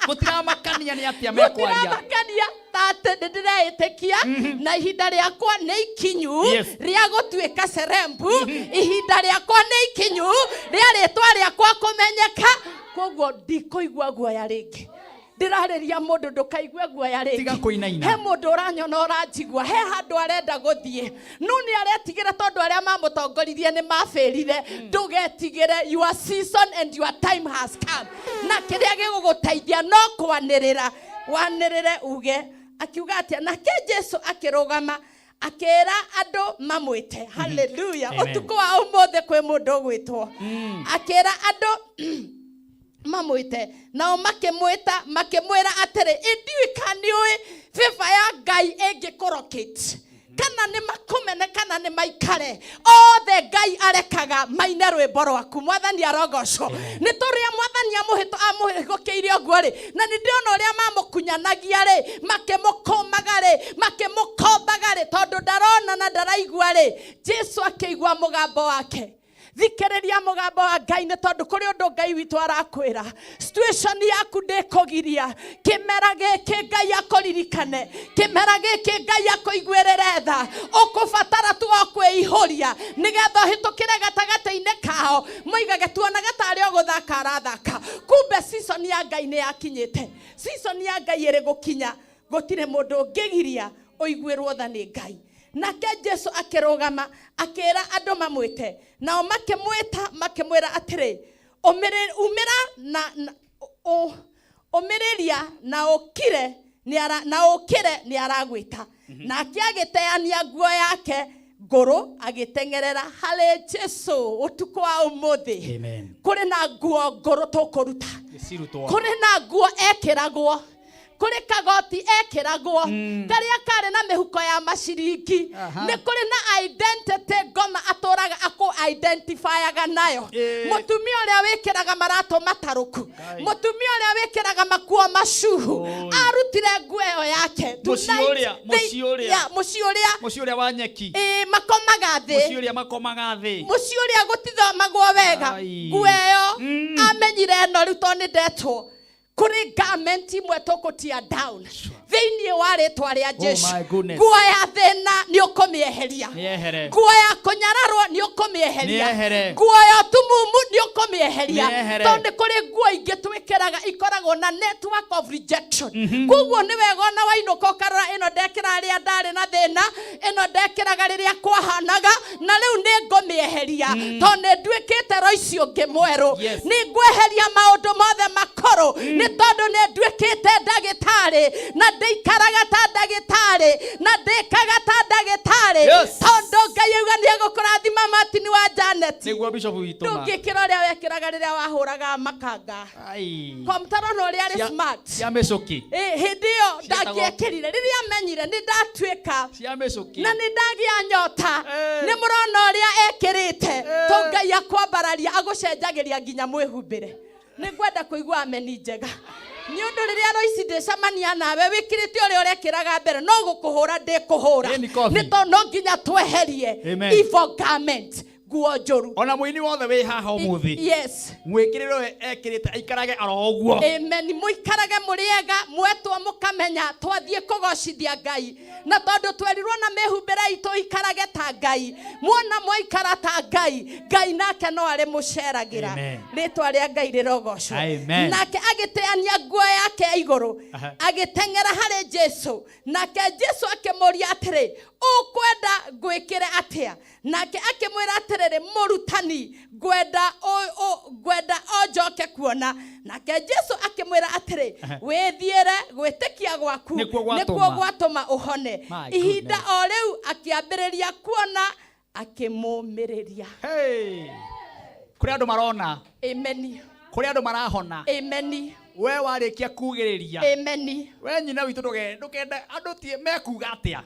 Gũtiramakania nĩ atĩa mekwaria. Gũtiramakania tate nĩ ndĩreĩtĩkia na ihinda rĩakwa nĩ ikinyu rĩa gũtuĩka serembu. Ihinda rĩakwa nĩ ikinyu rĩa rĩtwa rĩakwa kũmenyeka, koguo ndikũigua guoya rĩngĩ. Ndĩrarĩria mũndũ, ndũkaigue guoya rĩngĩ. Tiga kũinaina. He mũndũ ũranyona, ũranjigua, he handũ arenda gũthiĩ no nĩ aretigĩra tondũ arĩa mamũtongoririe nĩ mabĩrire. Ndũgetigĩre, your season and your time has come, na kĩrĩa gĩgũgũteithia no kwanĩrĩra, wanĩrĩre uge. Akiuga atĩa? Nake Jesu akĩrũgama akĩra andũ mamwĩte. Haleluya. Amen. Ũtukũ wa ũmũthĩ kwĩ mũndũ ũgwĩtwo. Akĩra andũ mamwĩte, nao makĩmwĩta, makĩmwĩra atĩrĩ, "Ĩ, ndiũĩ kana nĩũĩ favor ya Ngai ĩngĩkũrokate Kana nĩ makũmene kana nĩ maikare, othe Ngai arekaga maine rwĩmbo rwaku. Mwathani arogocwo. Nĩ tũrĩa Mwathani amũhĩgũkĩire ũguo rĩ, na nĩ ndĩrona ũrĩa mamũkunyanagia rĩ, makĩmũkũmaga rĩ, makĩmũkombaga rĩ, tondũ ndarona na ndaraigua rĩ. Jesu akĩigua mũgambo wake. Thikĩrĩria mũgambo wa Ngai, nĩ tondũ kũrĩ ũndũ Ngai witũ arakwĩra. Situation yaku ndĩkũgiria. Kĩmera gĩkĩ Ngai akũririkane, kĩmera gĩkĩ Ngai akũiguĩrĩre tha. Ũkũbatara tu o kwĩihũria nĩgetha ũhĩtũkĩre gatagatĩ-inĩ kao, moigage tuonaga tarĩ o gũthaka arathaka, kumbe season ya Ngai nĩ yakinyĩte. Season ya Ngai ĩrĩ gũkinya, gũtirĩ mũndũ ũngĩgiria ũiguĩrwo tha nĩ Ngai. Nake Jesu akĩrũgama, akĩra andũ mamwĩte, nao makĩmwĩta, makĩmwĩra atĩrĩ, umĩra na ũmĩrĩria na ũkire na ũkĩre, nĩ aragwĩta. Nake agĩteania nguo yake ngũrũ, agĩteng'erera harĩ Jesu. Ũtukũ wa ũmũthĩ, Amen. kũrĩ na nguo ngũrũ tũkũruta. Cirutwo. Kũrĩ na nguo ekĩragwo, kũrĩ kagoti ekĩragwo karĩa karĩ na mĩhuko ya maciringi. Nĩ kũrĩ na identity ngoma atũraga akũ identifyaga nayo. Mũtumia ũrĩa wĩkĩraga maratũ matarũku, mũtumia ũrĩa wĩkĩraga makuo macuhu, arutire nguo ĩyo yake. Mũciĩ Tonight, mũciĩ ũrĩa. Yeah, mũciĩ ũrĩa Mũciĩ ũrĩa wa nyeki. Ĩĩ, makomaga Mũciĩ thĩ. ũrĩa makomaga thĩ. Mũciĩ ũrĩa gũtithomagwo wega. Ai. Nguo ĩyo amenyire ĩno rĩu tondũ nĩ ndetwo. Kũrĩ garment imwe tũkũtia down thĩinĩ wa rĩtwa rĩa Jesu. My goodness. Nguo ya thĩna nĩ ũkũmĩeheria. Nĩyehere. Nguo ya kũnyararwo nĩ ũkũmĩeheria. Nĩyehere. Nguo ya ũtumumu nĩ ũkũmĩeheria. Nĩyehere. Tondũ nĩ kũrĩ nguo ingĩ twĩkĩraga ikoragwo na network of rejection. Koguo nĩ wega ona wainũka ũkarora, ĩno ndekĩra rĩrĩa ndarĩ na thĩna, ĩno ndekĩraga rĩrĩa kwahanaga, na rĩu nĩ ngũmĩeheria tondũ nĩ nduĩkĩte roici ũngĩ mwerũ. Nĩ ngweheria maũndũ mothe makũrũ, nĩ tondũ nĩ nduĩkĩte ndagĩtarĩ, na ndĩikaraga ta ndagĩtarĩ, na ndĩkaga ta ndagĩtarĩ. Tondũ Ngai auga nĩ egũkũrathima, Martin wa Janet. Nĩguo bishop witũ ma. Ndũngĩkĩra ũrĩa wekĩraga rĩrĩa wahũraga makanga. Ai. Komtaro na ũrĩa arĩ smart. Cia mĩcũki. Ĩ, hĩndĩ ĩyo Ciĩtagwo- ndangĩekĩrire rĩrĩa amenyire nĩ ndatuĩka Cia mĩcũki. na nĩ ndagĩa nyota. Nĩ mũrona ũrĩa ekĩrĩte to Ngai akwambararia, agũcenjagĩria nginya mwĩhumbĩre. Nĩ ngwenda kũigua ameni njega, nĩ ũndũ rĩrĩa roici ndĩcemania nawe wĩkĩrĩte ũrĩa ũrekĩraga mbere, no gũkũhũra ndĩkũhũra. Ĩ, nĩ kobi. Nĩ tondũ no nginya tweherie Amen. evil garment, nguo njũru. Ona mũini wothe wĩ haha ũmũthĩ, mwĩkĩrĩre ũyũ ekĩrĩte aikarage oro ũguo. Amen. Mũikarage mũrĩ ega, mwetwo mũkamenya twathiĩ kũgocithia Ngai, na tondũ twerirwo na mĩhumbĩre itũ ikarage ta Ngai. Muona mwaikara ta Ngai, Ngai nake no arĩ mũceragĩra. Amen. Rĩtwa rĩa Ngai rĩrogocwo. Amen. Nake agĩteania nguo yake ya igũrũ, agĩteng'era harĩ Jesu. Nake Jesu akĩmũria atĩrĩ, ũkwenda ngwĩkĩre atĩa? Nake akĩmwĩra atĩrĩrĩ, mũrutani, ngwenda o njoke kuona. Nake Jesu akĩmwĩra atĩrĩ, wĩthiĩre, gwĩtĩkia gwaku Nĩkuo gwatũma. Nĩkuo gwatũma ũhone. My Ihinda goodness. o rĩu akĩambĩrĩria kuona, akĩmũmĩrĩria. Hey. Kũrĩ andũ marona. Ameni. Kũrĩ andũ marahona. Ameni. We warĩkia kugĩrĩria, Ameni. we nyina witũ, ndũkende andũ tie mekuga atĩa.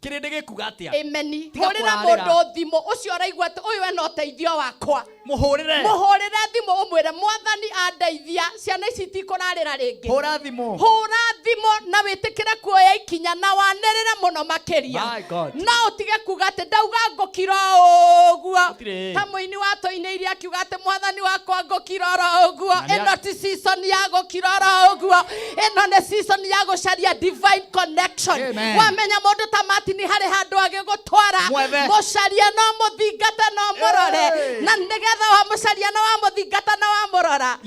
Kĩrĩndĩ gĩkuga atĩa. Ameni. Tiga Hũrĩra kũrarĩra. mũndũ thimũ ũcio ũraigua atĩ ũyũ ena ũteithio wakwa. Mũhũrĩre. Mũhũrĩre thimũ ũmwĩre, mwathani andeithia, ciana ici itikũrarĩra rĩngĩ. Hũra thimũ. Hũra thimũ na wĩtĩkĩre kuoya ikinya na wanĩrĩre mũno makĩria. My God. No ũtige kuga atĩ ndauga ngũkira o ũguo. Gũtirĩ. Ta mũini wa tũinĩire akiuga atĩ mwathani wakwa ngũkira oro ũguo. Na nĩ Ĩno ti season ya gũkira oro ũguo, ĩno nĩ season ya gũcaria divine connection. Amen. Wamenya mũndũ ta Martin harĩ handũ agĩgũtwara, Mwethe. mũcarie no mũthingate no mũrore. Hey. Na nĩgetha wamũcaria na wamũthingata na wamũrora,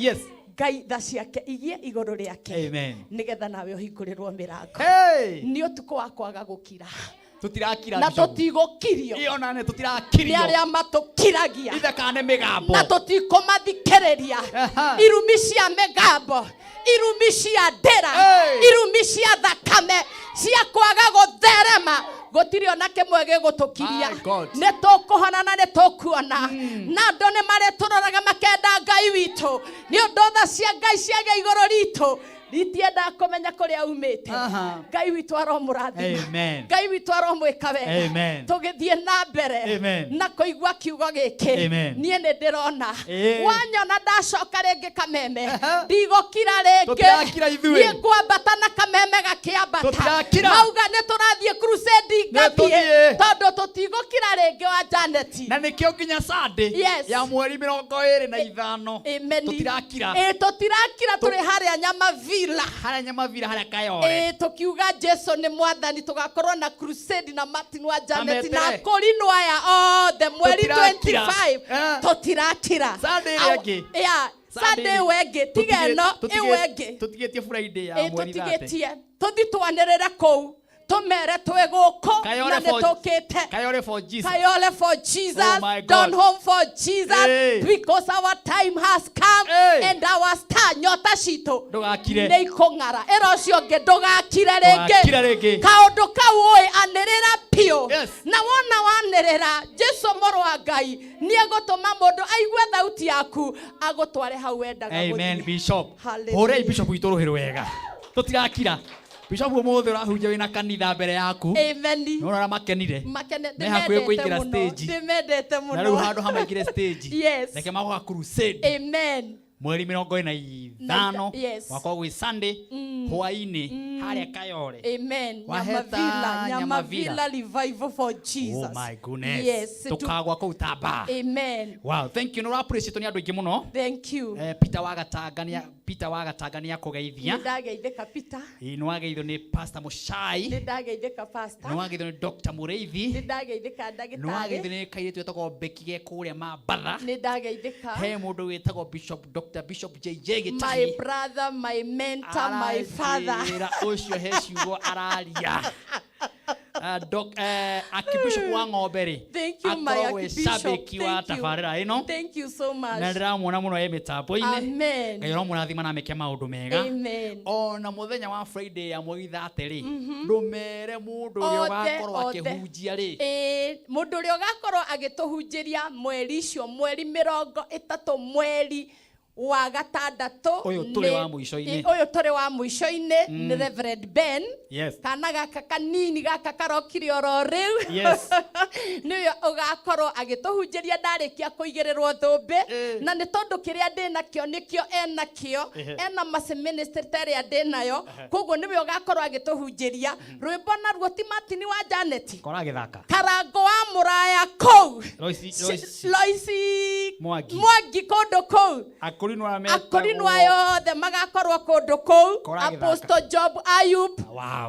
Ngai tha ciake igie igũrũ rĩake, Amen. nĩgetha nawe ũhingũrĩrwo mĩrango. Hey. Nĩ ũtukũ wa kwaga gũkira. Tũtirakira, Na Bishop. tũtigũkirio Ĩ, ona nĩ nĩ tũtirakirio arĩa matũkiragia. Ithe kana nĩ mĩgambo. Na tũtikũmathikĩrĩria. Irumi cia mĩgambo, irumi cia ndĩra, Hey. irumi cia thakame cia kwaga gũtherema, gũtirĩ ona kĩmwe gĩgũtũkiria. My God. Nĩ tũkũhona na nĩ tũkuona, na andũ nĩ marĩtũroraga makenda Ngai witũ, nĩ ũndũ tha cia Ngai ciagĩa igũrũ ritũ. Itiendaga kũmenya kũrĩa umĩte. Aha. Ngai witũ aromũrathima. Amen. Ngai witũ aromwĩka wega. Amen. Tũgĩthiĩ na mbere Amen. na kũigua kiugo gĩkĩ. Amen. Niĩ nĩ ndĩrona Ĩĩ. wanyona ndacoka rĩngĩ Kameme, Aha. ndigũkira rĩngĩ. Tũtirakira ithuĩ. Niĩ ngwambata na Kameme gakĩambata. Tũtirakira. Mauga nĩ tũrathiĩ crusade, ngathiĩ, tũthiĩ. tondũ tũtigũkira rĩngĩ wa Janet. Na nĩkĩo nginya Sunday Yes. ya mweri 25 Amen. tũtirakira. Ĩ, tũtirakira, tũrĩ harĩa Nyamavila. Harĩa Nyamavila, harĩa Kayore. Ĩ, tũkiuga Jesu nĩ mwathani. Tũgakorwo na crusade na Martin wa Janet na Ametere. kũrinwo aya othe mweri Tũtirakira. 25. Eh. Tũtirakira. Sunday ĩrĩa ĩngĩ. Yeah, Sunday ĩyo ĩngĩ, tiga ĩno, ĩyo ĩngĩ. Tũtigĩtie Friday ya Ĩ, mweri 30. tũtigĩtie tũthi twanĩrĩre kũu, tũmere twĩ gũkũ na Kayore nĩ tũkĩte. Kayore for Jesus. Kayole for Jesus. Oh my God. Down home for Jesus. Hey. Because our time has come Hey. and our star, nyota citũ Ndũgakire. nĩ ikũng'ara. Ĩra ũcio ũngĩ, ndũgakire rĩngĩ. Ndũgakire rĩngĩ. Kaũndũ kau ũĩ anĩrĩra biũ. Yes. Na wona wanĩrĩra, Jesu mũrũ wa Ngai nĩ egũtũma mũndũ aigue thauti yaku agũtware hau wendaga Amen. gũthiĩ. Bishop. Hallelujah. Hũrei Bishop witũ rũhĩ rwega. Tũtirakira. Bishop, ũmũthĩ ũrahunjia wĩna kanitha mbere yaku. Amen. Nĩ ũrona makenire. Makene, Me hakuhĩ ndĩmendete kũingĩra mũno. stage. Ndĩmendete Na rĩu mũno. handũ ha maingĩre stage. Yes. Reke magoka crusade. Amen. Mweri 25. Yes. Wakorwo gwĩ Sunday hwainĩ harĩa Kayore. Amen. Waheta Nyamavila, Nyamavila. Nyamavila revival for Jesus. Oh my goodness. Yes. Tukagwa kũu tamba. Amen. Wow, thank you. Nĩ ũra-appreciate nĩ andũ aingĩ mũno. Thank you. Peter wa Gatanga nĩ Peter wa Gatanga nĩ akũgeithia. Nĩ ndageithĩka, Peter. Ĩĩ, nĩ wageithio nĩ Pastor Muchai. Nĩ ndageithĩka, Pastor. Nĩ wageithio nĩ Dr. Mũrĩithi. Nĩ ndageithĩka, Nĩ wageithio ndagĩtarĩ. nĩ kairĩtu getagwo Becky ge kũrĩa Mambatha. Nĩ ndageithĩka. He mũndũ wĩtagwo Bishop Dr. Bishop JJ My Gĩtahi. brother, my mentor, my father. Aranjĩra ũcio he ciugo araria. Archbishop wa ng'ombe rĩ, Thank you, my akoragwo e Archbishop. cabĩki wa Thank you. tabarĩra ĩno. Thank you so much. Na ndĩramuona mũno e mĩtambo-inĩ. Amen. Ngai ũromũrathima na amĩke maũndũ mega. Amen. Ona mũthenya wa Friday ya mweri 30 rĩ, ndũmere mũndũ ũrĩa Othe, ũgakorwo othe. akĩhunjia rĩ. Ĩĩ, mũndũ ũrĩa ũgakorwo agĩtũhunjĩria mweri icio, mweri 30 mweri wa gatandatũ, Ũyũ tũrĩ wa mũico-inĩ. Ĩ, ũyũ tũrĩ wa mũico-inĩ, nĩ Reverend Ben. Yes. Kana gaka kanini gaka karokire oro rĩu. Yes. Nĩwe ũgakorwo agĩtũhunjĩria ndarĩkia kũigĩrĩrwo thũmbĩ. Ĩ. Na nĩ tondũ kĩrĩa ndĩ nakĩo nĩkĩo enakĩo. Ehe. Ena mercy ministry ta ĩrĩa ndĩ nayo, koguo nĩwe ũgakorwo agĩtũhunjĩria. Rwĩmbo naruo ti Martin wa Janet. Kora agĩthaka. Karango wa mũraya kũu. Loisi. Loisi Mwangi. Mwangi kũndũ kũu. Akũrinwo arĩa metagwo- Akũrinwo aya othe magakorwo kũndũ kũu. Kora agĩthaka. Apostle Job Ayub. Wow.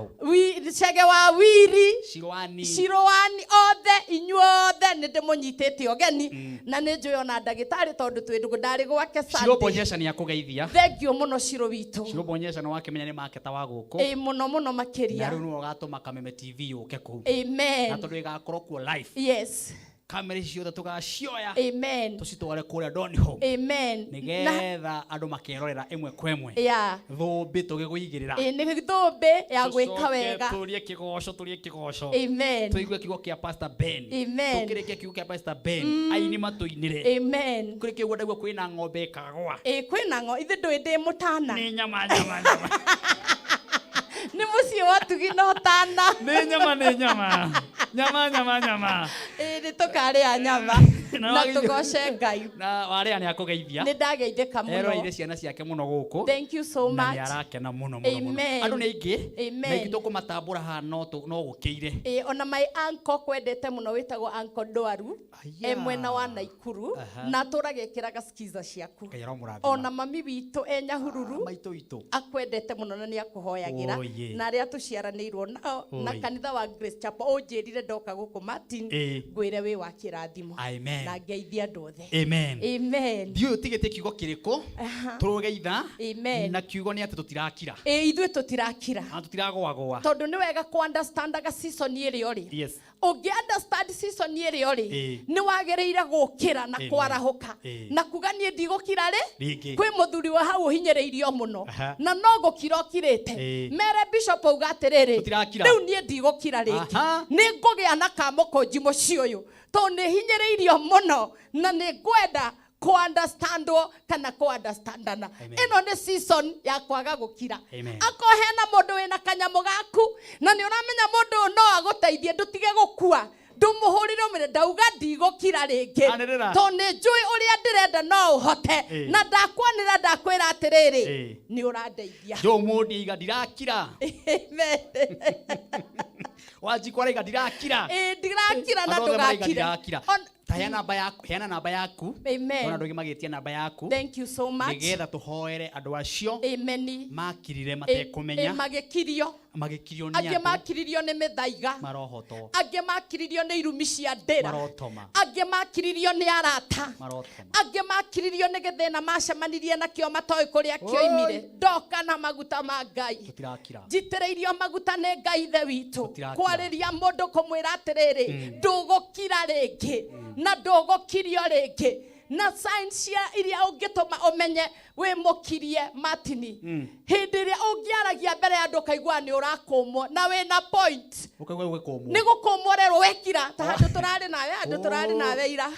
Chege wa Wiri. Shirwani. Shirwani othe, inyuothe nĩ ndĩmũnyitĩte ũgeni na nĩ njũĩ ona ndagĩtarĩ tondũ twĩ ndũgũ ndarĩ gwake Shiro Sunday. Bonyesha nĩ akũgeithia. Thank you mũno, Shiro witũ. Shiro Bonyesha nĩ wakĩmenya nĩ maketa wa gũkũ. Ĩ, mũno mũno Na makĩria. rĩu nĩwe ũgatũma Kameme TV yũke kũu. Na Amen. tondũ ĩgakorwo kuo live. Yes. Kamera ici ciothe tũgacioya. Amen. Tũcitware kũrĩa Donholm. Amen. Na Nĩgetha andũ makerorera ĩmwe kwa ĩmwe. Yeah. Thũmbĩ tũgĩgũigĩrĩra. Ĩ, nĩ thũmbĩ ya gwĩka Tũcoke wega. tũrie kĩgoco, tũrie kĩgoco. Amen. Tũigue kiugo kĩa Pastor Ben. Amen. Tũkĩrĩkie kiugo kĩa Pastor Ben, aini matũinĩre. Amen. Kũrĩkia ũguo ndaigua kwĩna ng'ombe ĩkagwa. Ĩ, kwĩna ng'o ithe ndũĩ ndĩ mũtana. Nĩ nyama, nyama, nyama. Nĩ mũciĩ wa tugi na ũtana. Nĩ nyama, nĩ nyama. Nyama, nyama, nyama. Ĩ, nĩ tũkarĩa nyama Na na tũgoce Ngai. Na warĩa nĩ akũgeithia. Nĩ ndageithĩka mũno. Eroreire ciana ciake mũno gũkũ. Thank you so Na nĩ much. arakena mũno mũno mũno. Amen. Andũ nĩ aingĩ. Amen. Na aingĩ tũkũmatambũra haha no gũkĩire. Ĩ, ona my uncle kwendete mũno wĩtagwo Uncle Ndwaru. Aya. E mwena wa Naikuru. Aha. Na atũraga ekĩraga skiza ciaku. Ngai aromũrathima. Ona mami witũ e Nyahururu. Maitũ witũ. Akwendete mũno na nĩ akũhoyagĩra. Oye. Na arĩa tũciaranĩirwo nao na Oi. kanitha wa Grace Chapel ũnjĩrire ndoka gũkũ Martin, Ĩ. ngwĩre wĩ wa kĩrathimo. Amen. Na ngeithia andũ othe. Amen. Amen. Ndiũĩ ũtigĩtie kiugo kĩrĩkũ tũrũgeitha. Amen. Na kiugo nĩ atĩ tũtirakira. Ĩ, ithuĩ tũtirakira. Na tũtiragũagũa. Tondũ nĩ wega kũ understandaga season ĩrĩa ũrĩ. Yes. Ũngĩ understand season ĩrĩa ũrĩ, Ĩ. nĩ wagĩrĩire gũkĩra na Amen. kwarahũka. Ĩ. Na kuga niĩ ndigũkira rĩ. Rĩngĩ. Kwĩ mũthuri wa hau ũhinyĩrĩirio mũno. Aha. Na no gũkira ũkirĩte. Ĩ. Mere bishop auga atĩrĩrĩ, Tũtirakira. rĩu niĩ ndigũkira rĩngĩ. Aha. Nĩ ngũgĩa na kamũkũnji mũciĩ ũyũ tondũ nĩ hinyĩrĩirio mũno na nĩ ngwenda Kũunderstandwo kana kũunderstandana. Amen. Ĩno nĩ season ya kwaga gũkira. Amen. Akorwo hena mũndũ wĩna kanyamũ gaku na nĩ ũramenya mũndũ ũyũ no agũteithie, ndũtige gũkua, ndũmũhũrĩre ũmwĩre ndauga ndigũkira rĩngĩ. Anĩrĩra. Tondũ nĩ njũĩ ũrĩa ndĩrenda no ũhote. Na ndakwanĩra ndakwĩra atĩrĩrĩ, nĩ ũrandeithia. Joe Modi iga ndirakira. Amen. Wanjikwa araiga ndirakira. Ĩĩ, ndirakira na Andũ othe maraiga ndũgakire. ndirakira. Ta heana namba yaku, heana namba yaku. Amen. Ona andũ aingĩ magĩtia namba yaku. Thank you so much. Nĩgetha tũhoere andũ acio Amen. makirire matekũmenya. Magĩkirio. Magĩkirio nĩ Angĩ andũ. makiririo nĩ mĩthaiga. Marohotwo. Angĩ makiririo nĩ irumi cia ndĩra. Marotoma. Angĩ makiririo nĩ arata. Marotoma. Angĩ makiririo nĩ gĩthĩna macemanirie nakĩo matoĩ kũrĩa kĩoimire. Ndoka na maguta ma Ngai. Tũtirakira. Njitĩrĩirio maguta nĩ Ngai ithe witũ. Tũtirakira. Kwarĩria mũndũ kũmwĩra atĩrĩrĩ, ndũgũkira rĩngĩ na ndũgũkirio rĩngĩ. Na signs cia iria ũngĩtũma ũmenye wĩ mũkirie Martini. Hĩndĩ ĩrĩa ũngĩaragia mbere ya andũ ũkaigua nĩ ũrakũmwo na wĩna point. Ũkaigua ũgĩkũmwo. Nĩ gũkũmwo rerwo wekira ta handũ tũrarĩ nawe, handũ tũrarĩ nawe ira.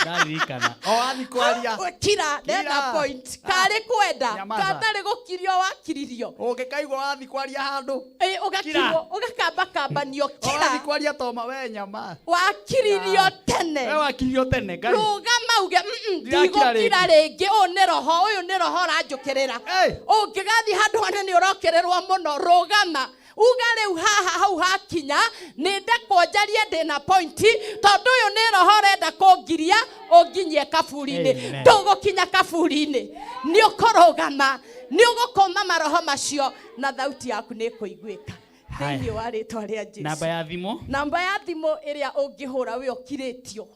Ndaririkana. O wathi kwaria. Kira, ndenda Kira. point. Karĩ kwenda, Nyamaza. katarĩ gũkirio wakiririo. Ũngĩkaigua wathi kwaria handũ. Ĩ, ũgakirwo, ũgakambakambanio O wathi kira. kwaria toma we nyama. Wakiririo tene. We wakiririo tene Ngai. Rũgama uge, Ndirakira ndigũkira rĩngĩ, ũyũ nĩ roho, ũyũ nĩ roho ũranjũkĩrĩra. Hey. Ũngĩgathiĩ handũ hone nĩ ũrokĩrĩrwo mũno, rũgama. Uga rĩu haha hau hakinya, nĩ ndekwo njarie ndĩna pointi, tondũ ũyũ nĩ roho ũrenda kũngiria, ũnginyie kaburi-inĩ. Amen. Ndũgũkinya kaburi-inĩ. Nĩ ũkũrũgama, nĩ ũgũkũma maroho macio, na thauti yaku nĩ ĩkũiguĩka. Haya. Thĩinĩ wa rĩtwa rĩa Jesũ. Namba ya thimũ. Namba ya thimũ ĩrĩa ũngĩhũra wĩ ũkirĩtio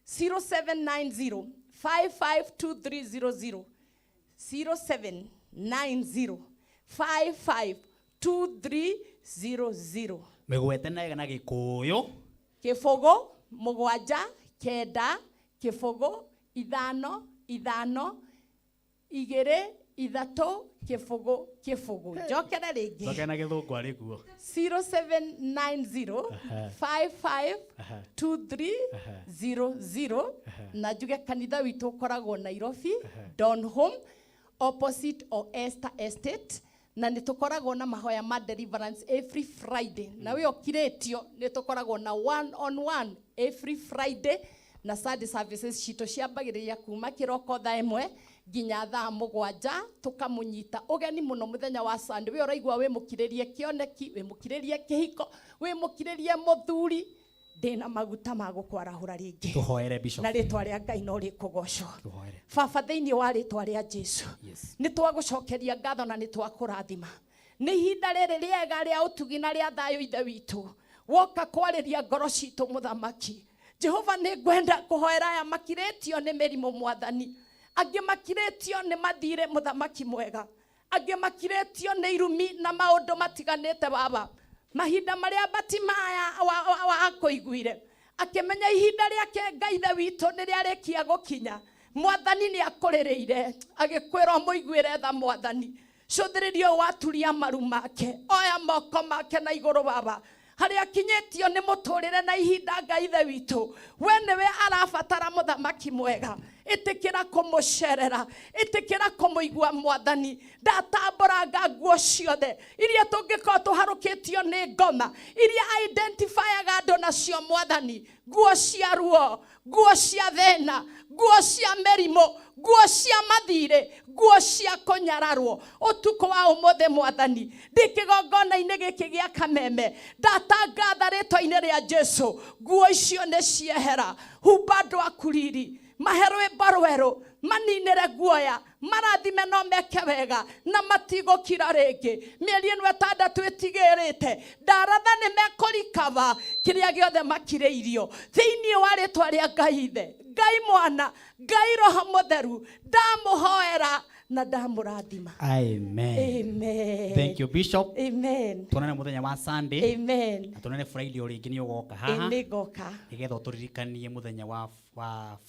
0790 552300, 0790 552300. Mĩgwete na na Gĩkũyũ. 0 7 9 0 5 5 2 3 0 0. Njokere rĩngĩ. Coke na gĩthũngũ arĩ kuo. 0790 552300. Na njuge kanitha witũ ũkoragwo Nairobi, Donholm, opposite o Esther Estate, na nĩ tũkoragwo na mahoya ma deliverance every Friday, na wĩ ũkirĩtio nĩ tũkoragwo na one on one every Friday, na Sunday services citũ ciambagĩrĩria kuma kĩroko thaa 1 nginya thaa 7. Tũkamũnyita ũgeni mũno mũthenya wa Sunday. Wĩ ũraigua wĩ mũkirĩrie kĩoneki, wĩ mũkirĩrie kĩhiko, wĩ mũkirĩrie mũthuri, ndĩna maguta ma gũkwarahũra rĩngĩ. Tũhoere Bishop. Na rĩtwa rĩa Ngai no rĩkũgocwo. Tũhoere. Baba, thĩinĩ wa rĩtwa rĩa Jesu, Yes. nĩ twagũcokeria ngatho na nĩ twakũrathima nĩ ihinda rĩrĩ rĩega rĩa ũtugi na rĩa thayũ. Ithe witũ, woka kwarĩria ngoro citũ. Mũthamaki Jehova, nĩ ngwenda kũhoera aya makirĩtio nĩ mĩrimũ, Mwathani, angĩ makirĩtio nĩ mathirĩ, Mũthamaki mwega, angĩ makirĩtio nĩ irumi na maũndũ matiganĩte. Baba, mahinda marĩa Batimaya wakũiguire akĩmenya ihinda rĩake, Ngai ithe witũ, nĩ rĩarĩkia gũkinya, Mwathani nĩ akũrĩrĩire agĩkwĩra ũmũiguĩre tha. Mwathani, cũthĩrĩria ũyũ waturia maru make, oya moko make na igũrũ. Baba, harĩa akinyĩtio nĩ mũtũrĩre na ihinda, Ngai ithe witũ, we nĩwe arabatara. Mũthamaki mwega, ĩtĩkĩra kũmũcerera, ĩtĩkĩra kũmũigua. Mwathani, ndatambũranga nguo ciothe iria tũngĩkorwo tũharũkĩtio nĩ ngoma iria identifyaga andũ nacio. Mwathani, nguo cia ruo, nguo cia thĩna, nguo cia mĩrimũ, nguo cia mathirĩ, nguo cia kũnyararwo, ũtukũ wa ũmũthĩ, Mwathani, ndĩ kĩgongona-inĩ gĩkĩ gĩa Kameme, ndatangatha rĩtwa-inĩ rĩa Jesu, nguo icio nĩ ciehera. Humba andũ aku riri, mahe rwĩmbo rwerũ, maninĩre guoya, marathime no meke wega na matigũkira rĩngĩ. Mĩeri ĩno 6 ĩtigĩrĩte, ndaratha nĩ mekũrikaba kĩrĩa gĩothe makirĩirio thĩinĩ wa rĩtwa rĩa Ngai Ithe, Ngai Mwana, Ngai Roho Mũtheru. Ndamũhoera na ndamũrathima. Amen. Amen. Thank you, Bishop. Amen. Tuonane mũthenya wa Sunday. Amen. Na tuonane Friday o rĩngĩ nĩ ũgoka haha. Nĩ ngoka. Nĩgetha ũtũririkanie mũthenya wa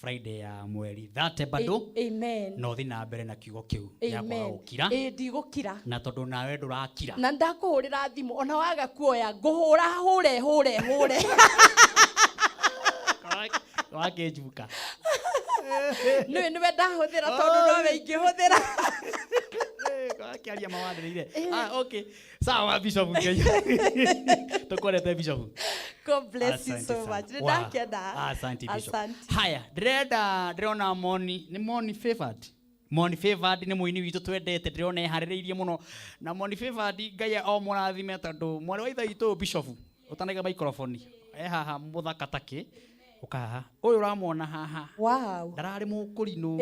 Friday ya mweri 30 bado. Amen. Na ũthiĩ na mbere na kiugo kĩu gĩa kwaga Amen. gũkira. Ĩ, ndigũkira. Na tondũ nawe ndũrakira. Na ndakũhũrĩra thimũ ona waga kuoya, ngũhũra hũre hũre hũre. Wakĩnjuka. Nĩwe nĩwe ndahũthĩra tondũ nowe ingĩhũthĩra. Akĩaria mawanĩrĩire. Ah, okay, sawa Bishop, Ngai tũkwerete, Bishop. God bless you Asante so sana. much. Nĩ Wow. ndakena. Asante, Bishop. Asante. Haya, ndĩrenda ndĩrona Moni, nĩ Moni Favored. Moni Favored nĩ mũini witũ twendete, ndĩrona eharĩrĩirie mũno. Na Moni Favored, Ngai o mũrathime tondũ mwarĩ wa ithe witũ Bishop, ũtanaiga microphone. E haha mũthaka takĩ. Ũka haha. Ũyũ ũramwona haha. Wow. Ndararĩ mũkũrinũ.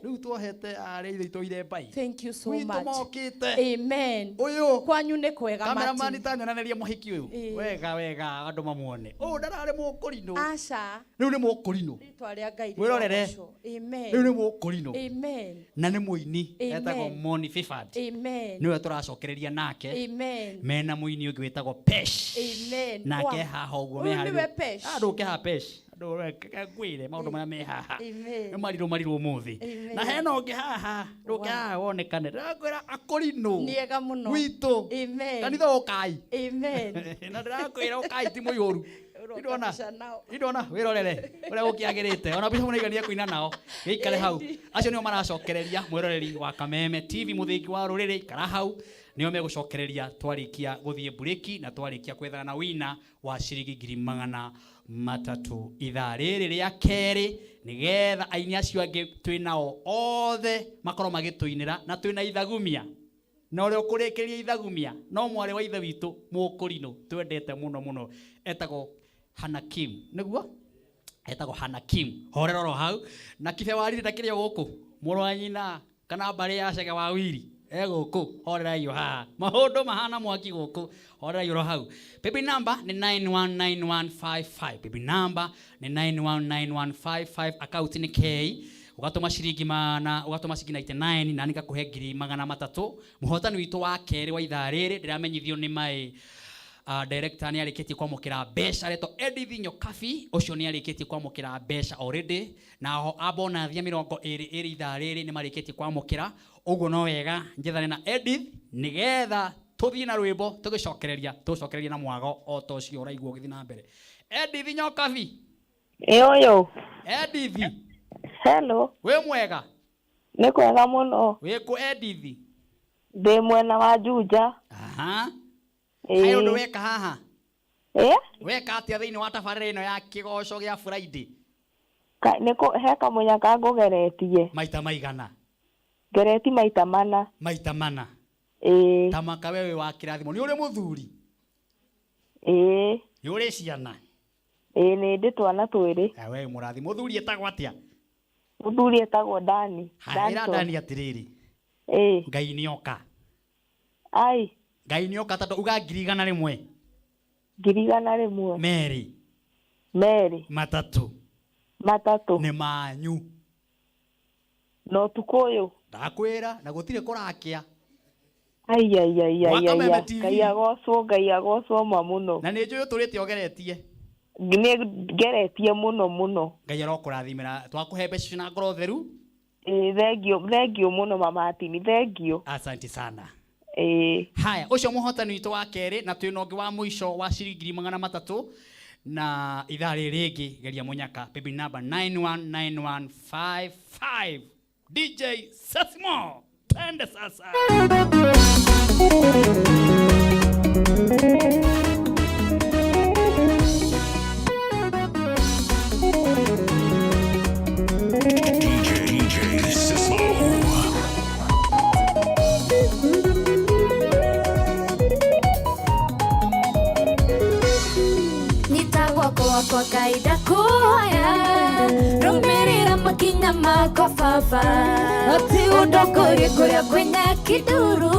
Rĩu twohete arĩ ithe witũ irembai. Thank you so Gwitũ much. mokĩte. Amen. Ũyũ. Kwanyu nĩ kwega, Cameraman, Martin. tanyonanĩria mũhiki ũyũ. Wega wega andũ mamuone. Ũyũ ndararĩ mũkũrinũ. Aca. Rĩu nĩ mũkũrinũ. Rĩtwa rĩa Ngai Mwĩrorere. rĩrogocwo. Amen. Rĩu nĩ mũkũrinũ. Amen. Na nĩ mũini Amen. etagwo Moni Favored. Amen. Nĩwe tũracokereria nake. Amen. Mena mũini ũngĩ wĩtagwo Pesh. Amen. Nake Wow. haha ũguo Ũyũ meharĩrĩirie. nĩwe Pesh. Ah, ndũke haha Pesh. Andũ ngwĩre maũndũ marĩa me haha. Amen. Nĩ marirũ marirũ ũmũthĩ. Amen. Na hena ũngĩ haha, ndũke haha wonekane. Ndĩrakwĩra akũrinũ. Nĩega mũno. Gwitũ. Amen. Kanitha ũkai. Amen. Na ndĩrakwĩra ũkai ti mũihũru. Ũroka Ndona. mbica nao. Ndona wĩrorere ũrĩa gũkĩagĩrĩte. Ona Bishop nĩaigania kũina nao. Gĩikare hau. Acio nĩo maracokereria mwĩroreri wa Kameme TV, mũthingi wa rũrĩrĩ, ikara hau. Nĩo megũcokereria twarĩkia gũthiĩ mburĩki na twarĩkia kwethana na wina wa ciringi 300,000 ithaa rĩrĩ rĩa kerĩ, nĩgetha aini acio angĩ twĩ nao othe makorwo magĩtũinĩra na twĩna ithagumia na ũrĩa ũkũrĩkĩria ithagumia no mwarĩ wa ithe witũ mũkũrinũ twendete mũno mũno, etagwo Hanakim, nĩguo etagwo Hanakim. Horera oro hau na kibe warire ndakĩrĩ o gũkũ, mũrũ wa nyina kana mbarĩ ya Cege wa Wiri e gũkũ. Horera iyo haha, maũndũ mahana mwaki gũkũ. Horera oro hau. Paybill number nĩ 919155, paybill number nĩ 919155, account nĩ K. Ũgatũma ciringi mana, ũgatũma ciringi 99 na nĩngakũhe 300,000. Mũhotani witũ wa kerĩ wa ithaa rĩrĩ, ndĩramenyithio nĩ mai director nĩ arĩkĩtie kwamũkĩra mbeca, retwo Edith Nyokabi, ũcio nĩ arĩkĩtie kwamũkĩra mbeca already. Nao abonathia 22 ithaa rĩrĩ nĩ marĩkĩtie kwamũkĩra. Ũguo no wega njethane na Edith nĩgetha tũthiĩ na rwĩmbo, tũgĩcokereria tũcokereria na mwago o ta ũcio ũraigua ũgĩthiĩ na mbere. Edith Nyokabi. Ĩ ũyũ. Edith. Hello. Wĩ mwega? Nĩ kwega mũno. Wĩ kũ, Edith? Ndĩ mwena wa Juja. Aha. Ĩĩ. Harĩ ũndũ weka haha? Ĩ? Weka atĩa thĩinĩ wa tabarĩra ĩno ya kĩgoco gĩa Friday? Nĩ he kamũnyaka ngũgeretie. Maita maigana? Ngereti maita mana. Maita mana. Ĩĩ. Tamaka we wĩ wa kĩrathimo. Nĩ ũrĩ mũthuri? Ĩĩ. Nĩ ũrĩ ciana? Ĩĩ, nĩ ndĩ twana twĩrĩ. Ah, we mũrathimo. Mũthuri etagwo atĩa? Mũthuri etagwo Dani. Haya, ĩra Danson. Dani atĩrĩrĩ. Ĩĩ. Ngai nĩoka. Ai. Ngai nĩoka tondũ uga 100,000. 100,000. Merĩ. Merĩ. Matatũ. Matatũ. Nĩ manyu. Na ũtukũ ũyũ. Ndakwĩra na gũtirĩ kũrakĩa. Ai ai ai ai Gwaka ai. Meme Ai. TV. Ngai agocwo, Ngai agocwo ma mũno. Na nĩ njũĩ ũtũrĩte ũgeretie. Nĩ ngeretie mũno mũno. Ngai arokũrathimĩra, twakũhe mbeca icio na ngoro theru. Ĩĩ, thengio, thengio mũno mama Martin, thengio. Asante sana. Ĩĩ. Haya, ũcio mũhotani witũ wa kerĩ, na twĩna ũngĩ wa mũico wa ciringi 300,000 na ithaa rĩrĩ rĩngĩ geria mũnyaka, paybill number 919155. DJ Sasimo, twende sasa. DJ Sismo. Nyita guoko wakwa kaida kuhoya, rũmĩrĩra makinya makwa baba, ati ũndongorie kũrĩa kwĩna kĩnduru.